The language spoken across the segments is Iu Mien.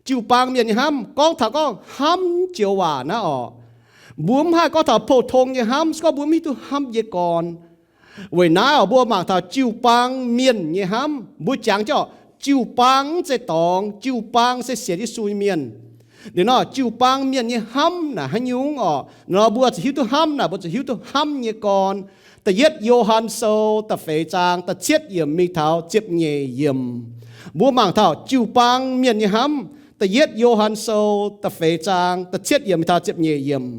jiu-baang mienh nyei hnamv. Gorngv taux gorngv hnamv joux waac naaiv orqc, mbuo mv haih gorngv taux pou-tong nyei hnamv, se gorngv mbuo mv hiuv duqv hnamv nyei gorn. Weic naaiv orqc, mbuo mangc taux jiu-baang mienh nyei hnamv, mbuo jangx jienv orqc, jiu-baang mv zeiz dorngx, jiu-baang se sienx Yesu nyei mienh. Liuz nor, jiu-baang mienh nyei hnamv naaic haaix nyungc orqc, nor mbuo zuqc hiuv duqv hnamv naaic, mbuo zuqc hiuv duqv hnamv nyei gorn. Da'yietv Yo^han Sou da'feix zaang da'cietv yiemc mingh taux ziepc nyeic yiemc, mbuo mangc taux jiu-baang mienh nyei hnamv. Da'yietv Yo^han Sou da'feix zaang da'cietv yiemc mingh taux ziepc nyeic yiemc.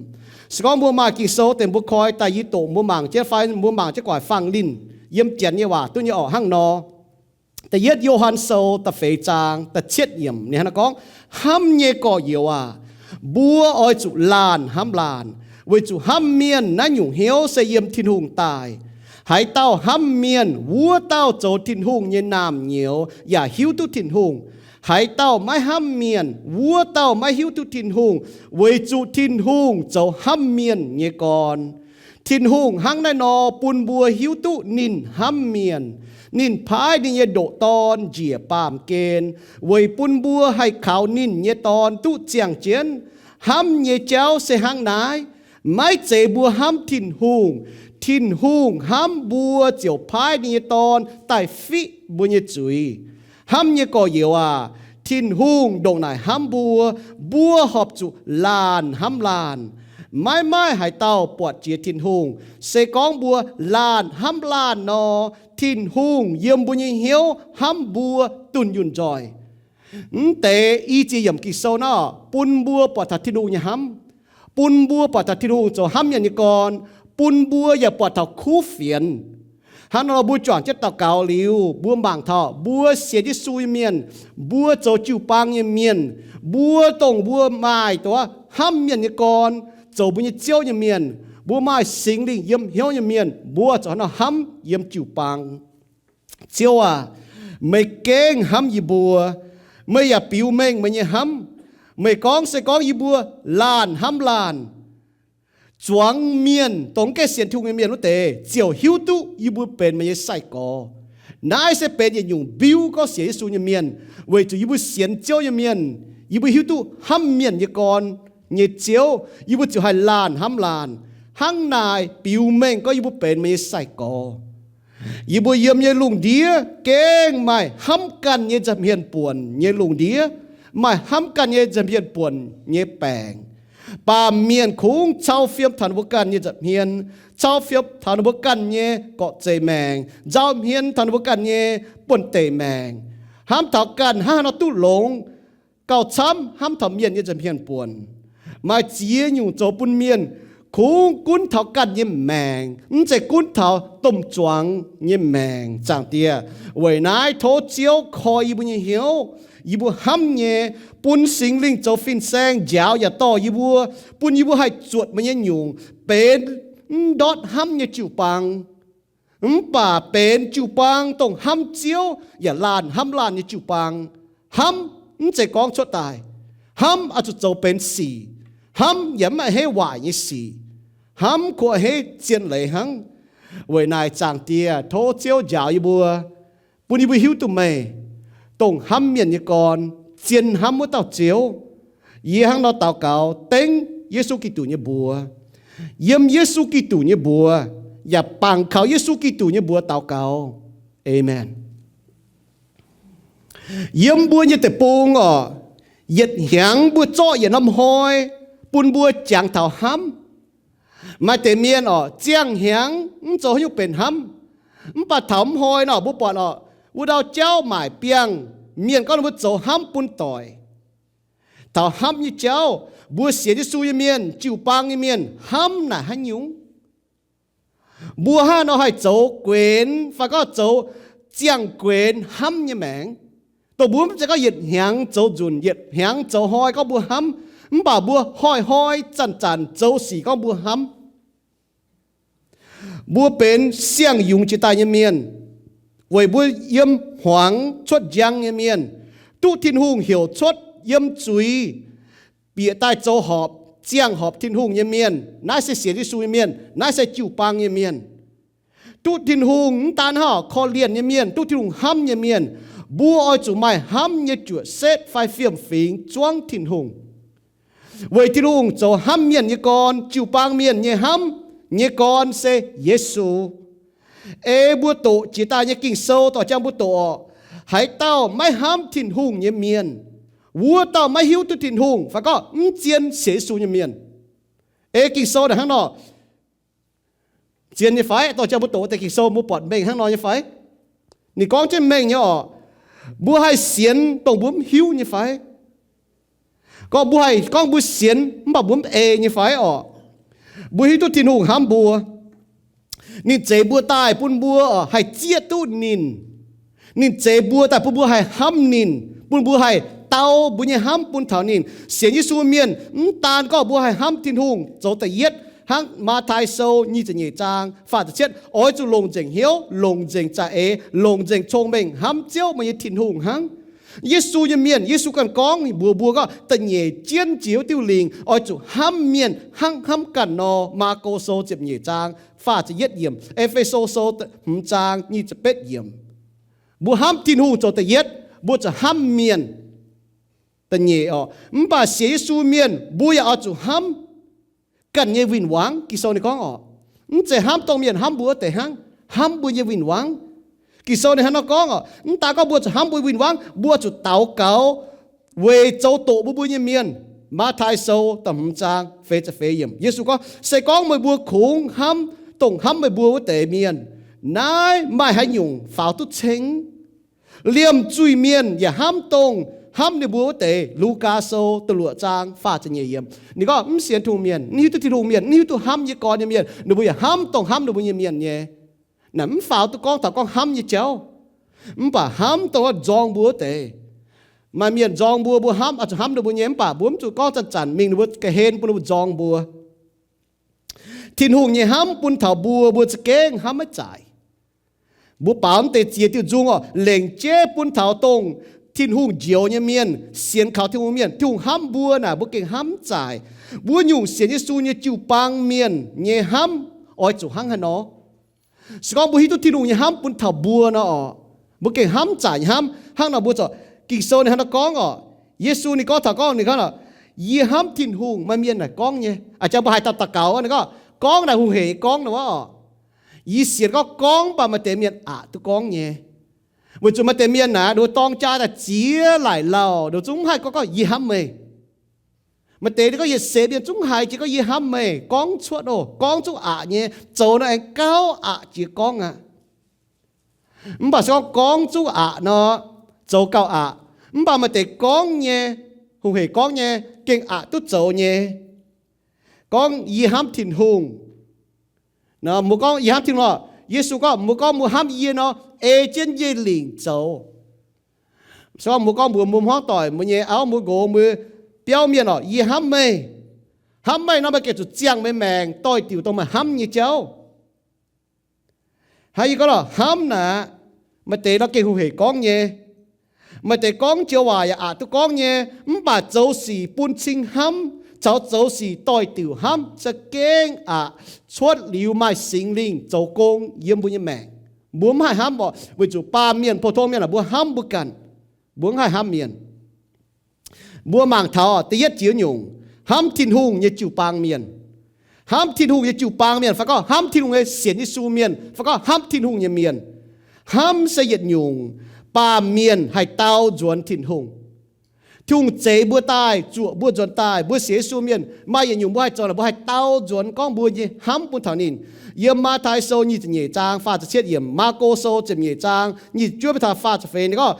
Se gorngv mbuo maaih Ging-Sou deix, mbuo koi daaih yie doqc mbuo mangc jienv fai mbuo mangc jienv gu'nguaaic fangx linh yiem Janx nyei waac duqv nyei orqc, hnangv nor. Da'yietv Yo^han Sou da'feix zaang da'cietv yiemc ninh hnangv naaiv gorngv, Hnamv nyei gorx-youz aac, mbuo oix zuqc laanh hnamv laanh, weic zuqc hnamv mienh naaiv nyungc hnyouv se yiem Tin-Hungh daaih. Haaix dauh hnamv mienh, wuov dauh zoux Tin-Hungh nyei naamh nyouz yaac hiuv duqv Tin-Hungh. Haaix dauh maiv hnamv mienh, wuov dauh maiv hiuv duqv Tin-Hungh, weic zuqc Tin-Hungh zoux hnamv mienh nyei gorn. Tin-Hungh hnangv naaiv nor bun mbuo hiuv duqv ninh hnamv mienh. Ninh paaiv ninh nyei ndoqc Dorn njiec baamh gen, weic bun mbuo haih kaux ninh nyei Dorn duqv ziangh jienv. Hnamv nyei jauv se hnangv naaiv, maiv zeiz mbuo hnamv Tin-Hungh. Tin-Hungh hnamv mbuo ziouc paaiv ninh nyei Dorn daaih fiqv mbuo nyei zuiz. Hnamv nyei gorx-youz aac, Tin-Hungh ndongc naaic hnamv mbuo, mbuo horpc zuqc laanh hnamv laanh. Maiv maaih haaix dauh buatc jiex Tin-Hungh. Se gorngv mbuo laanh hnamv laanh nor, Tin-Hungh yiem mbuo nyei hnyouv hnamv mbuo dunh yunh nzoih. Mv deix i ziex yiemc Ging-Sou naaiv bun mbuo buatc taux Tin-Hungh nyei hnamv, bun mbuo buatc taux Tin-Hungh zoux hnamv mienh nyei gorn, bun mbuo yaac buatc taux kuv fienx. Hnangv nor mbuo juangc jienv daux gaux liuz, mbuo mangc taux mbuo sienx Yesu nyei mienh, mbuo zoux jiu-baang nyei mienh, mbuo dongh mbuo maaih duqv hnamv mienh nyei gorn, zoux mbuo nyei Ziouv nyei mienh, mbuo maaih Singx Lingh yiem hnyouv nyei mienh, mbuo zoux hnangv nor hnamv yiem jiu-baang. Ziouv aac, meih gengh hnamv yie mbuo. Meih yaac biux mengh meih nyei hnamv. Meih gorngv, se gorngv yie mbuo laanh hnamv laanh, zuangx mienh, dongh mv gaengh sienx Tin-Hungh nyei mienh wuov deix, ziouc hiuv duqv yie mbuo benx meih nyei sai-gorx. Naaiv se benx yietc nyungc mbiuv gorngv sienx Yesu nyei mienh, weic zuqc yie mbuo sienx Ziouv nyei mienh, yie mbuo hiuv duqv hnamv mienh nyei gorn nyei Ziouv, yie mbuo ziouc haih laanh hnamv laanh. Hnangv naaic biux mengh gorngv yie mbuo benx meih nyei sai-gorx. Yie mbuo yiem nyei lungh ndiev gengh maaih hnamv ganh nyei nza'hmien buonc nyei lungh ndiev, maaih hnamv ganh nyei nza'hmien buonc nyei baengc. Baamh mienh kungx cau fiem taux ninh mbuo ganh nyei nza'hmien, cau fiem taux ninh mbuo ganh nyei gorqv-zeiv maengc, nzauh hmien taux ninh mbuo ganh nyei buonv-deic maengc, hnamv taux ganh hnangv haaix nor duqv longx, gauh camv hnamv taux mienh nyei nza'hmien buonc. Maaih ziex nyungc zoux bun mienh kungx gunv taux ganh nyei maengc, mv zeiz gunv taux domh zuangx nyei maengc. Zaangc Diex, weic naaiv tov Ziouv koi yie mbuo nyei hnyouv, yie mbuo hnamv nyei, bun Singx Lingh zoux fin-saeng njaaux yaac dorh yie mbuo, bun yie mbuo haih zuotc meih nyei nyungc, benx mv ndortv hnamv nyei jiu-baang, mv baac benx jiu-baang dongh hnamv Ziouv yaac laanh hnamv laanh nyei jiu-baang. Hnamv mv zeiz gorngv cuotv daaih. Hnamv oix zuqc zoux benx sic. Hnamv yaac mv a'hneiv waaic nyei sic. Hnamv kungx a'hneiv zien leiz hnangv. Weic naaic Zaangc Diex, tov Ziouv njaaux yie mbuo, bun yie mbuo hiuv duqv meih, dongh hnamv mienh nyei gorn, zien hnamv wuov dauh Ziouv. Yie hnangv nor daux gaux dengv Yesu Giduc nyei mbuox, yiem Yesu Giduc nyei mbuox, yaac bangc kaux Yesu Giduc nyei mbuox daux gaux. Aamen. Yiem mbuo nyei deic-bung orqc, yietc hnyangx mbuo zorqv yietc norm hnoi bun mbuo jangx taux hnamv. Maaih deix mienh orqc, ziangh hnyangx mv zoux haaix nyungc benx hnamv. Mv baac taux mv hnoi nor, mbuo buatc orqc, wuov ndau jauv maaic biangh, mienh gorngv ninh mbuo zoux hnamv bun doic. Taux hnamv nyei jauv, mbuo sienx Yesu nyei mienh, jiu-baang nyei mienh, hnamv naaic haaix nyungc? Mbuo hnangv nor haih zoux guenx fai gorngv zoux ziangh guenx hnamv nyei maengc. Dongh mbuo mv zeiz gorngv yietc hnyangx zoux nzunc, yietc hnyangx zoux hnoi gorngv mbuo hnamv, mv baac mbuo hnoi-hnoi zanc-zanc zoux sic gorngv mbuo hnamv. Mbuo benx siang-yungz jiex daaih nyei mienh, weic mbuo yiem hmuangx cuotv njang nyei mienh, duqv Tin-Hungh heuc cuotv yiem zuiz, bieqc daaih zoux horpc, ziangh horpc Tin-Hungh nyei mienh. Naaiv se sienx Yesu nyei mienh, naaiv se jiu-baang nyei mienh. Duqv Tin-Hungh mv daan hnangv korv-lienh nyei mienh, duqv Tin-Hungh hnamv nyei mienh, Mbuo oix zuqc maaih hnamv nyei juoqc setv fai fiem-fingx zuangv Tin-Hungh. Weic Tin-Hungh zoux hnamv mienh nyei gorn, jiu-baang mienh nyei hnamv nyei gorn se Yesu. Ei mbuo doqc jiex daaih nyei Ging-Sou dorh jangx mbuo doqc orqc, haaix dauh maiv hnamv Tin-Hungh nyei mienh, wuov dauh maiv hiuv duqv Tin-Hungh, fai gorngv mv zien sienx Yesu nyei mienh. Ei Ging-Sou naaic hnangv nor zien nyei fai? Dorh jangx mbuo doqc deix Ging-Sou mbuo buatc mengh hnangv nor nyei fai? Ninh gorngv jienv mengh nyei orqc. Mbuo haih sienx dongh mbuo mv hiuv nyei fai? Gorngv mbuo haih gorngv mbuo sienx mv baac mbuo mv ei nyei fai orqc? Mbuo hiuv duqv Tin-Hungh hnamv mbuo. Ninh zeix mbuo daaih bun mbuo haih zieqv duqv ninh. Ninh zeix mbuo daaih bun mbuo haih hnamv ninh, bun mbuo haih dau mbuo nyei hnamv bun taux ninh. Sienx Yesu mienh mv daan gorngv mbuo haih hnamv Tin-Hungh zoux da'yietv, hnangv Matv^taai Sou nyic ziepc nyeic zaang faah ziepc cietv, oix zuqc longc nzengc hnyouv, longc nzengc za'eix, longc nzengc cong-mengh hnamv Ziouv meih nyei Tin-Hungh hnangv. Yesu nyei mienh, Yesu ganh gorngv mbuox mbuo gorngv da'nyeic jienv jiex wuov diuh lingc oix zuqc hnamv mienh hnangv hnamv ganh nor. Maako Sou ziepc nyeic zaang faah ziepc yietv yiemc, E^fe^so Sou hmz zaang nyic ziepc betv yiemc. Mbuo hnamv Tin-Hungh zoux da'yietv, mbuo zuqc hnamv mienh da'nyeic orqc. Mv baac sienx Yesu mienh mbuo yaac oix zuqc hnamv ganh nyei win-wangv. Ging-Sou ninh gorngv orqc, mv zeiz hnamv dongh mienh hnamv mbuo wuov deix hnangv, hnamv mbuo nyei win-wangv. Ging-Sou ninh hnangv nor gorngv orqc, mv daan gorngv mbuo zuqc hnamv mbuo win-wangv, mbuo zuqc daux gaux weic zoux doqc mbuo mbuo nyei mienh. Matv^taai Sou da'hmz zaang feix ziepc feix yiemc, Yesu gorngv, se gorngv meih mbuo kungx hnamv dongh hnamv meih mbuo wuov deix mienh, naaiv maaih haaix nyungc faaux duqv ceng? Liemh zuiz-mienh yaac hnamv dongh hnamv ninh mbuo wuov deix. Lugaa Sou da'luoqc zaang faah ziepc nyeic yiemc, ninh gorngv mv sienx Tin-Hungh mienh, mv hiuv duqv Tin-Hungh mienh, mv hiuv duqv hnamv nyei gorn nyei mienh, ninh mbuo yaac hnamv dongh hnamv ninh mbuo nyei mienh nyei. Naaic mv faaux duqv gorngv taux gorngv hnamv nyei jauv, mv baac hnamv dongh nzorng mbuo wuov deix. Maaih mienh nzorng mbuo, mbuo hnamv, oix zuqc hnamv ninh mbuo nyei, mv baac mbuo mv zuqc gorngv zanc-zanc mingh ninh mbuo ga'hlen bun ninh mbuo nzorng mbuo. Tin-Hungh nyei hnamv bun taux mbuo, mbuo za'gengh hnamv maiv zaaic. Mbuo baaux mv deix ziex diuh nzung orqc, lengc jeiv bun taux dongh Tin-Hungh njoux nyei mienh, sienx kaux Tin-Hungh mienh, Tin-Hungh hnamv mbuo naaic, mbuo gengh hnamv mv zaaic. Wuov nyungc sienx Yesu nyei jiu-baang mienh nyei hnamv oix zuqc hnangv haaix nor? Se gorngv mbuo hiuv duqv Tin-Hungh nyei hnamv bun taux mbuo nor orqc, mbuo gengh hnamv mv zaaic nyei hnamv. Hnangv nor mbuo zorc Ging-Sou ninh hnangv nor gorngv orqc, Yesu ninh gorngv taux gorngv ninh gorngv, yie hnamv Tin-Hungh. Maaih mienh naaic gorngv nyei, aa, jang mbuo haaix dauh daux gaux ninh gorngv, gorngv naaic hungh heic gorngv nor orqc. Yie sienx gorngv gorngv mv baac maaih deix mienh aqc duqv gorngv nyei. Weic zuqc maaih deix mienh naaic ninh mbuo dorng jaa daaih ziex laaic lauh ninh mbuo zungv mv haih gorngv gorngv yie hnamv meih. Maaih deix ninh gorngv yietc seix mienh zungv haiz jiex gorngv yie hnamv meih, gorngv cuotv oc, gorngv zungv aqc nyei, zoux nor aengx gauh aqc jiex gorngv aqv. Mv baac se gorngv gorngv zungv aqc nor, zoux gauh aqc. Mv baac maaih deix gorngv nyei, hungh heic gorngv nyei, gengh aqc duqv zoux nyei. Gorngv yie hnamv Tin-Hungh. Mbuo gorngv yie hnamv Tin-Hungh orqc, Yesu gorngv mbuo gorngv mbuo hnamv yie nor, ei jienv yie lingc zoux. Se gorngv mbuo gorngv mbuox mbuo hmuangv doic, mbuo nyei auv, mbuo nqox, mbuo biauv mienh orqc, yie hnamv meih. Hnamv meih nor meih gengh zuqc ziangh meih maengc doix-diuc dongh meih hnamv nyei jauv. Hnangv yie gorngv lorqc, hnamv naaic, maaih deix nor gengh hungh heic gorngv nyei. Maaih deix gorngv joux waac yaac aqc duqv gorngv nyei, mv baac zoux sic bun cing hnamv caux zoux sic doix-diuc hnamv za'gengh aqc. Cuotv liuz maaih Singx Lingh zoux gong yiem mbuo nyei maengc. Mbuo mv haih hnamv orqc, weic zuqc baamh mienh, pou-tong mienh aah, mbuo hnamv mbuo ganh, mbuo mv haih hnamv mienh. Mbuo mangc taux da'yietv jiex nyungc, hnamv Tin-Hungh nyei jiu-baang mienh. Hnamv Tin-Hungh nyei jiu-baang mienh fai gorngv hnamv Tin-Hungh nyei sienx Yesu mienh fai gorngv hnamv Tin-Hungh nyei mienh. Hnamv se yietc nyungc, baamh mienh haih dau nzuonx Tin-Hungh. Tin-Hungh zeix mbuo daaih, zuoqc mbuo nzuonx daaih. Mbuo sienx Yesu mienh maaih yietc nyungc mbuo haih zoux naaic, mbuo haih dau nzuonx gorngv mbuo nyei hnamv bun taux ninh. Yiem Matv^taai Sou nyic ziepc nyeic zaang faah ziepc cietv yiemc, Maako Sou ziepc nyeic zaang nyic ziepc juov mingh taux faah ziepc feix ninh gorngv,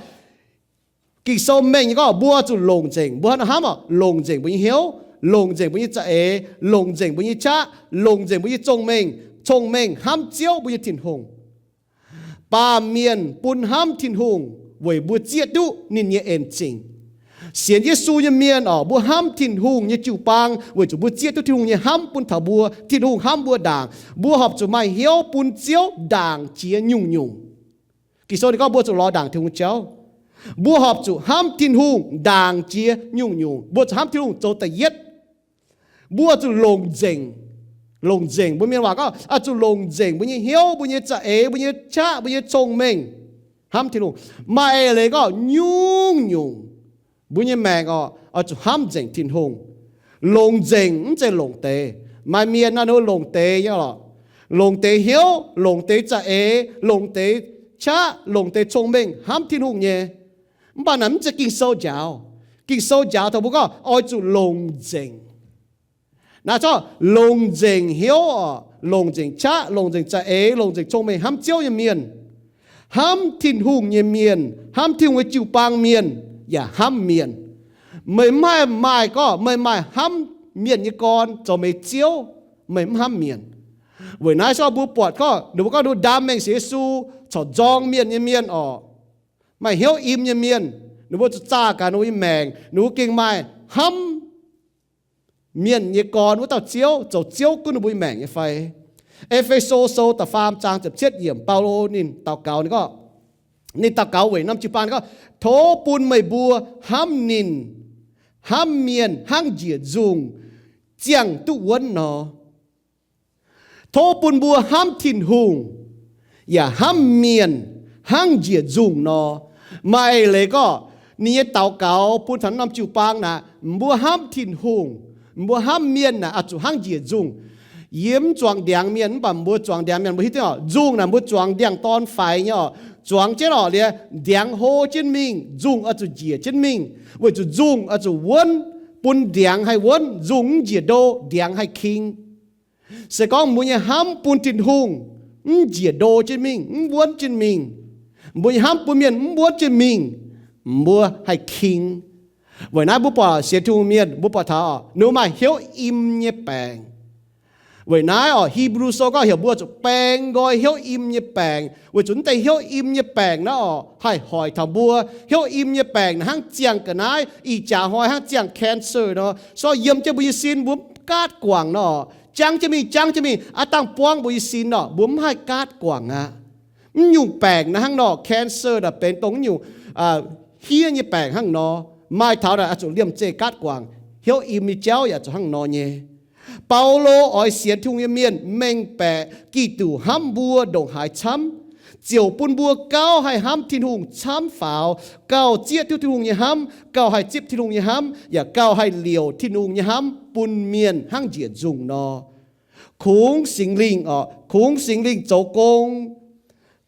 Ging-Sou mengh nyei gorngv mbuo zuqc longc nzengc. Mbuo hnangv nor hnamv orqc, longc nzengc mbuo nyei hnyouv, longc nzengc mbuo nyei za'eix, longc nzengc mbuo nyei qaqv, longc nzengc mbuo nyei zong-mengh, cong-mengh hnamv Ziouv mbuo nyei Tin-Hungh. Baamh mienh bun hnamv Tin-Hungh weic mbuo zieqv duqv ninh nyei en zingh. Sienx Yesu nyei mienh orqc, mbuo hnamv Tin-Hungh nyei jiu-baang weic zuqc mbuo zieqv duqv Tin-Hungh nyei hnamv bun taux mbuo. Tin-Hungh hnamv mbuo ndaangc, mbuo horpc zuqc maaih hnyouv bun Ziouv ndaangc jiex nyungc-nyungc. Ging-Sou ninh gorngv mbuo zuqc lorz ndaangc Tin-Hungh jauv. Mbuo horpc zuqc hnamv Tin-Hungh ndaangc jiex nyungc-nyungc. Mbuo zuqc hnamv Tin-Hungh zoux da'yietv. Mbuo zuqc longc nzengc. Longc nzengc, mbuo mienh waac gorngv, oix zuqc longc nzengc mbuo nyei hnyouv, mbuo nyei za'eix, mbuo nyei qaqv, mbuo nyei cong-mengh. Hnamv Tin-Hungh. Maaih eix leiz gorngv nyungc-nyungc mbuo nyei maengc oc, oix zuqc hnamv nzengc Tin-Hungh. Longc nzengc mv zeiz longc deix. Maaih mienh nor ninh mbuo longc deix nyei lorqc. Longc deix hnyouv, longc deix za'eix, longc deix qaqv, longc deix cong-mengh hnamv Tin-Hungh nyei. Mv baac naaic mv zeiz Ging-Sou njaaux. Ging-Sou njaaux taux mbuo gorngv oix zuqc longc nzengc. Naaiv corc longc nzengc hnyouv oc, longc nzengc qaqv, longc nzengc za'eix, longc nzengc cong-mengh hnamv Ziouv nyei mienh, hnamv Tin-Hungh nyei mienh, hnamv Tin-Hungh nyei jiu-baang mienh, yaac hnamv mienh. Meih mv haih maaih gorngv meih maaih hnamv mienh nyei gorn zoux meih ziouv, meih mv hnamv mienh. Weic naaiv corc mbuo buatc gorngv ninh mbuo gorngv ninh mbuo ndaam mengh sienx Yesu corc nzorng mienh nyei mienh oc, maaih hnyouv im nyei mienh, ninh mbuo zuqc zaah gaax ninh mbuo nyei maengc, ninh mbuo gengh maaih hnamv mienh nyei gorn wuov dauh ziouv zoux ziouv gunv ninh mbuo nyei maengc nyei fai? E^fe^so Sou da'faam zaang ziepc cietv yiemc, Baulo ninh daux gaux ninh gorngv, ninh daux gaux weic norm jiu-baang ninh gorngv, tov bun meih mbuo hnamv ninh, hnamv mienh hnangv njiec nzungh ziangh duqv wuonv nor. Tov bun mbuo hnamv Tin-Hungh yaac hnamv mienh hnangv njiec nzungh nor. Maaih eix leiz gorngv ninh nyei daux gaux bun taux norm jiu-baang naaic, mbuo hnamv Tin-Hungh, mbuo hnamv mienh naaic oix zuqc hnangv njiec nzungh. Yie mv zuangx ndiangx mienh, mv baac mbuo zuangx ndiangx mienh mbuo hiuv duqv oc, nzungh naaic mbuo zuangx ndiangx-dorn faix nyei oc. Zuangx jienv oc, liuz ndiangx hlo jienv mingh, nzungh oix zuqc njiec jienv mingh, weic zuqc nzungh oix zuqc wuonv. Bun ndiangx haih wuonv, nzungh mv njiec ndo, ndiangx haih king. Se gorngv mbuo nyei hnamv bun Tin-Hungh mv njiec ndo jienv mingh, mv wuonv jienv mingh, mbuo nyei hnamv bun mienh mv wuonv jienv mingh, mbuo haih king. Weic naaiv mbuo buatc sienx Tin-Hungh mienh, mbuo buatc taux ninh mbuo maaih hnyouv im nyei baengc. Weic naaiv oc, Hipv^lu Sou gorngv heuc mbuo zuqc baeng nqoi hnyouv im nyei baengc, weic zuqc naaiv deix hnyouv im nyei baengc naaiv oc haih hoic taux mbuo. Hnyouv im nyei baengc naaiv hnangv ziangh ga'naaiv, ih jaax hnoi hnangv ziangh cancer nor, sor yiem jienv mbuo nyei sin, mbuo mv gaatv guangc nor, jangv jienv mingh, jangv jienv mingh, aav dangh buangv mbuo nyei sin nor, mbuo mv haih gaatv guangc aqv. Mv nyungc baengc naaiv hnangv nor, cancer naaic benx dongh mv nyungc hiev nyei baengc hnangv nor, maaih taux naaic oix zuqc liemh zeih gaatv guangc. Hnyouv im nyei jauv yaac zuqc hnangv nor nyei. Baulo oix sienx Tin-Hungh nyei mienh mengh baeqc Giduc hnamv mbuo ndongc haaix camv, ziouc bun mbuo gauh haih hnamv Tin-Hungh camv faaux, gauh zieqv duqv Tin-Hungh nyei hnamv, gauh haih zipv Tin-Hungh nyei hnamv, yaac gauh haih liouc Tin-Hungh nyei hnamv bun mienh hnangv njiec nzungh nor. Kungx Singx Lingh oc, kungx Singx Lingh zoux gong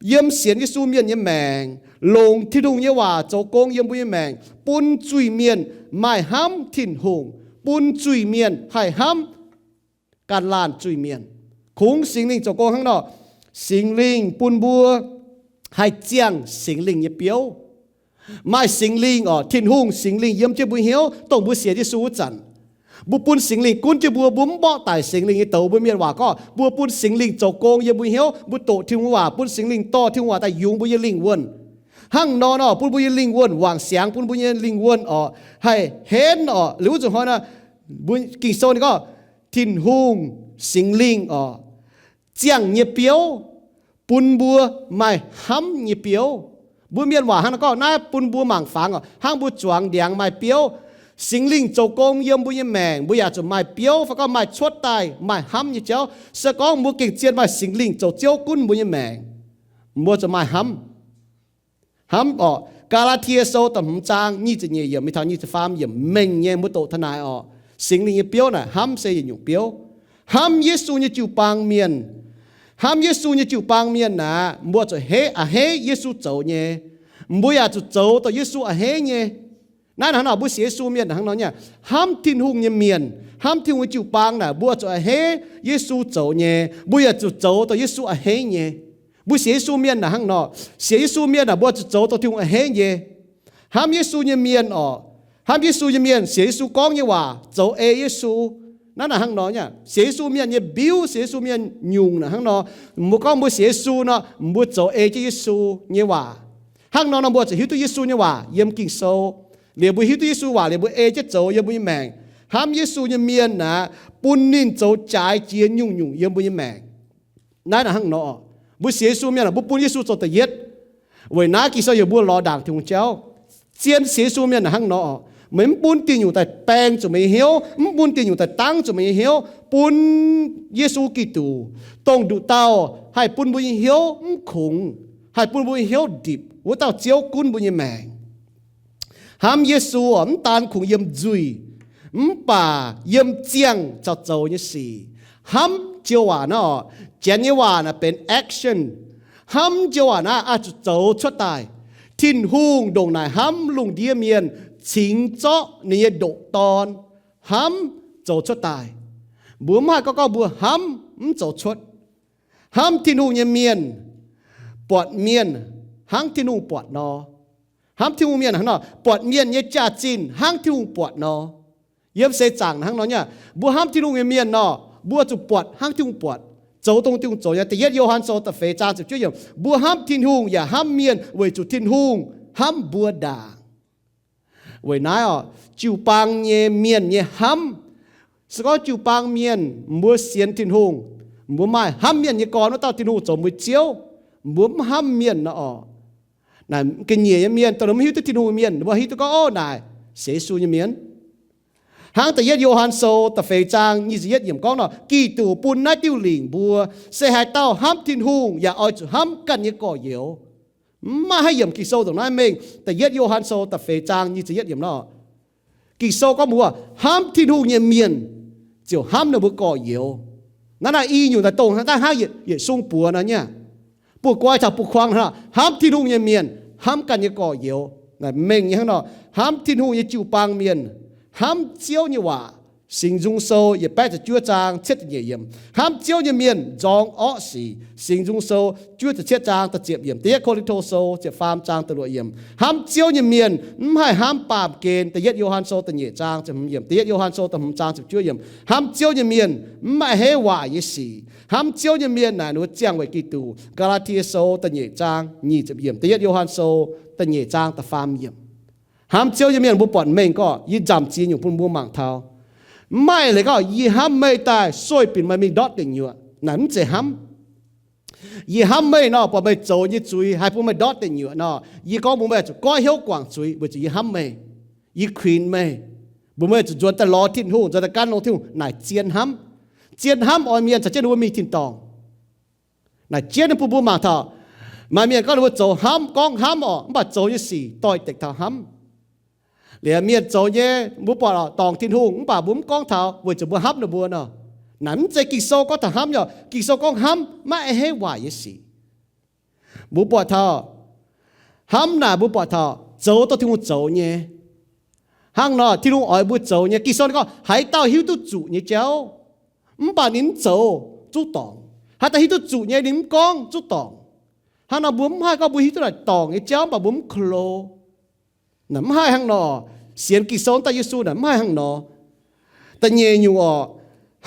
yiem sienx Yesu mienh nyei maengc, longc Tin-Hungh nyei waac zoux gong yiem mbuo nyei maengc, bun zuiz-mienh maaih hnamv Tin-Hungh, bun zuiz-mienh haih hnamv ganh laanh zuiz-mienh. Kungx Singx Lingh zoux gong hnangv nor, Singx Lingh bun mbuo haih ziangh Singx Lingh nyei biouv. Maaih Singx Lingh oc, Tin-Hungh Singx Lingh yiem jienv mbuo hnyouv, dongh mbuo sienx Yesu wuov zanc. Mbuo bun Singx Lingh gunv jienv mbuo, mbuo mv mborqv daic Singx Lingh nyei douz. Mbuo mienh waac gorngv, mbuo bun Singx Lingh zoux gong yiem mbuo hnyouv, mbuo doqc Tin-Hungh waac, bun Singx Lingh dorh Tin-Hungh waac daaih yungz mbuo nyei lingh wuonh. Hnangv nor nor, bun mbuo nyei lingh wuonh wangc siangx, bun mbuo nyei lingh wuonh oc haih henv oc. Liuz wuov zuqc hnoi nor, mbuo Ging-Sou ninh gorngv, Tin-Hungh Singx Lingh oc, ziangh nyei biouv, bun mbuo maaih hnamv nyei biouv. Mbuo mienh waac hnangv nor gorngv naaiv, bun mbuo mangc fangx oc, hnangv mbuo zuangx ndiangx maaih biouv. Singx Lingh zoux gong yiem mbuo nyei maengc, mbuo yaac zuqc maaih biouv, fai gorngv maaih cuotv daaih maaih hnamv nyei jauv. Se gorngv mbuo gengh zien maaih Singx Lingh zoux Ziouv gunv mbuo nyei maengc, mbuo zuqc maaih hnamv. Hnamv oc. Gaa^laa^tie Sou da'hmz zaang nyic ziepc nyeic yiemc mingh taux nyic ziepc faam yiemc mengh nyei, mbuo doqc taux naaic oc. Singx Lingh nyei biouv naaic hnamv se yietc nyungc biouv. Hnamv Yesu nyei jiu-baang mienh. Hnamv Yesu nyei jiu-baang mienh naaic, mbuo zuqc heiv, a'hneiv Yesu zoux nyei. Mbuo yaac zuqc zoux dongh Yesu a'hneiv nyei. Naaiv hnangv nor, mbuo sienx Yesu mienh hnangv nor nyei. Hnamv Tin-Hungh nyei mienh, hnamv Tin-Hungh nyei jiu-baang naaic, mbuo zuqc a'hneiv Yesu zoux nyei. Mbuo yaac zuqc zoux dongh Yesu a'hneiv nyei. Mbuo sienx Yesu mienh naaic hnangv nor. Sienx Yesu mienh naaic, mbuo zuqc zoux dongh Tin-Hungh a'hneiv nyei. Hnamv Yesu nyei mienh oc. Hnamv Yesu nyei mienh, sienx Yesu gorngv nyei waac, zoux ei Yesu. Naaiv naaic hnangv nor nyei. Sienx Yesu mienh nyei mbiuv, sienx Yesu mienh nyungc naaic hnangv nor. Mbuo gorngv mbuo sienx Yesu nor, mbuo zoux ei jienv Yesu nyei waac. Hnangv nor nor, mbuo zuqc hiuv duqv Yesu nyei waac yiem Ging-Sou. Liuz mbuo hiuv duqv Yesu waac liuz, mbuo ei jienv zoux yiem mbuo nyei maengc. Hnamv Yesu nyei mienh naaic, bun ninh zoux jaaix jiex nyungc-nyungc yiem mbuo nyei maengc. Naaiv naaic hnangv nor, mbuo sienx Yesu mienh, mbuo bun Yesu zoux da'yietv. Weic naaiv Ging-Sou heuc mbuo lorz ndaangc Tin-Hungh jauv. Zien sienx Yesu mienh naaic hnangv nor, meih mv bun diuh nyungc daaih baeng zuqc meih nyei hnyouv, mv bun diuh nyungc daaih dangv zuqc meih nyei hnyouv, bun Yesu Giduc, dongh nduqc dauh haih bun mbuo nyei hnyouv mv kungx, haih bun mbuo hnyouv ndipc wuov dauh Ziouv gunv mbuo nyei maengc. Hnamv Yesu mv daan kungx yiem nzuih, mv baac yiem ziangh caux zoux nyei sic. Hnamv joux waac naaiv oc, Janx nyei waac naaiv benx action. Hnamv joux waac naaiv oix zuqc zoux cuotv daaih. Tin-Hungh ndongc naaic hnamv lungh ndiev mienh cingx zorqv ninh nyei ndoqc Dorn hnamv zoux cuotv daaih. Mbuo mv haih gorngv, gorngv mbuo hnamv mv zoux cuotv. Hnamv Tin-Hungh nyei mienh buatc mienh hnangv Tin-Hungh buatc nor. Hnamv Tin-Hungh mienh hnangv nor, buatc mienh nyei jaax-zinh hnangv Tin-Hungh buatc nor. Yiem seix zaangc hnangv nor nyei. Mbuo hnamv Tin-Hungh nyei mienh nor, mbuo zuqc buatc hnangv Tin-Hungh buatc, zoux dongh Tin-Hungh zoux nyei. Da'yietv Yo^han Sou da'feix zaang ziepc juov yiemc, mbuo hnamv Tin-Hungh yaac hnamv mienh weic zuqc Tin-Hungh hnamv mbuo ndaangc. Weic naaiv oc, jiu-baang nyei mienh nyei hnamv, se gorngv jiu-baang mienh mbuo sienx Tin-Hungh, mbuo maaih hnamv mienh nyei gorn wuov dauh Tin-Hungh zoux mbuo Ziouv, mbuo mv hnamv mienh nor oc. Naaic ga'nyiec nyei mienh, dongh mv hiuv duqv Tin-Hungh nyei mienh, mbuo hiuv duqv gorngv, ov, naaic se Yesu nyei mienh. Hnangv da'yietv Yo^han Sou da'feix zaang nyic ziepc yietv yiemc gorngv nor, Giduc bun naaiv diuh lingc mbuo, se haaix dauh hnamv Tin-Hungh yaac oix zuqc hnamv ganh nyei gorx-youz. Mv maaih haaix yiemc Ging-Sou ndongc naaiv mengh. Da'yietv Yo^han Sou da'feix zaang nyic ziepc yietv yiemc nor, Ging-Sou gorngv mbuo hnamv Tin-Hungh nyei mienh ziouc hnamv ninh mbuo gorx-youz. Naaiv naaic i nyungc daaih dongh daaih hnangv yietc sung buoz nor nyei, buoz-goix caux buoz-kuang nor, hnamv Tin-Hungh nyei mienh hnamv ganh nyei gorx-youz. Naaic mengh nyei hnangv nor, hnamv Tin-Hungh nyei jiu-baang mienh hnamv Ziouv nyei waac. Singx Nzung Sou yietc baeqv ziepc juov zaang cietv ziepc nyeic yiemc, hnamv Ziouv nyei mienh nzorng orqv sic. Singx Nzung Sou juov ziepc cietv zaang da'ziepc yiemc. Da'yietv Ko^lin^to Sou ziepc faam zaang da'luoqc yiemc, hnamv Ziouv nyei mienh mv haih hnamv baamh gen. Da'yietv Yo^han Sou da'nyeic zaang ziepc hmz yiemc. Da'yietv Yo^han Sou da'hmz zaang ziepc juov yiemc, hnamv Ziouv nyei mienh mv maaih heiv waac nyei sic. Hnamv Ziouv nyei mienh naaic ninh mbuo ziangh weic Giduc. Gaa^laa^tie Sou da'nyeic zaang nyic ziepc yiemc. Da'yietv Yo^han Sou da'nyeic zaang da'faam yiemc. Hnamv Ziouv nyei mienh mbuo buatc mengh gorngv, yie nzamc ziex nyungc bun mbuo mangc taux. Mv maaih eix leiz gorngv, yie hnamv meih daaih sueih binc meih mingh ndortv deic nyuoqc. Naaic mv zeiz hnamv. Yie hnamv meih nor, buatc meih zoux nyei zuiz haih bun meih ndortv deic nyuoqc nor, yie gorngv mbuox meih zuqc goiv hnyouv guangc zuiz weic zuqc yie hnamv meih. Yie kuinx meih, mbuox meih zuqc nzuonx daaih lorz Tin-Hungh, nzuonx daaih gan longx Tin-Hungh. Naaic zien hnamv. Zien hnamv oix mienh caux jienv ninh mbuo mingh tin-dorngh. Naaic jienv ninh bun mbuo mangc taux, maaih mienh gorngv ninh mbuo zoux hnamv, gorngv hnamv orqc, mv baac zoux nyei sic doix-dekc taux hnamv. Liuz mienh zoux nyei, mbuo buatc orqc, dorngc Tin-Hungh, mv baac mbuo mv gorngv taux weic zuqc mbuo hnamv ninh mbuo nor. Naaic mv zeiz Ging-Sou gorngv taux hnamv nyei. Ging-Sou gorngv hnamv maiv a'hneiv waaic nyei sic. Mbuo buatc taux hnamv naaic, mbuo buatc taux zoux dongh Tin-Hungh zoux nyei. Hnangv nor, Tin-Hungh oix mbuo zoux nyei. Ging-Sou gorngv, haaix dauh hiuv duqv zuqc nyei jauv, mv baac ninh mv zoux, zuqv dorngc. Haaix dauh hiuv duqv zuqc nyei, ninh mv gorngv, zuqv dorngc. Hnangv nor, mbuo mv haih gorngv mbuo hiuv duqv naaic dorngc nyei jauv, mv baac mbuo mv ko lo. Naaic mv haih hnangv nor. Sienx Ging-Sou daaih Yesu naaic mv haih hnangv nor. Da'nyeic nyungc orqc,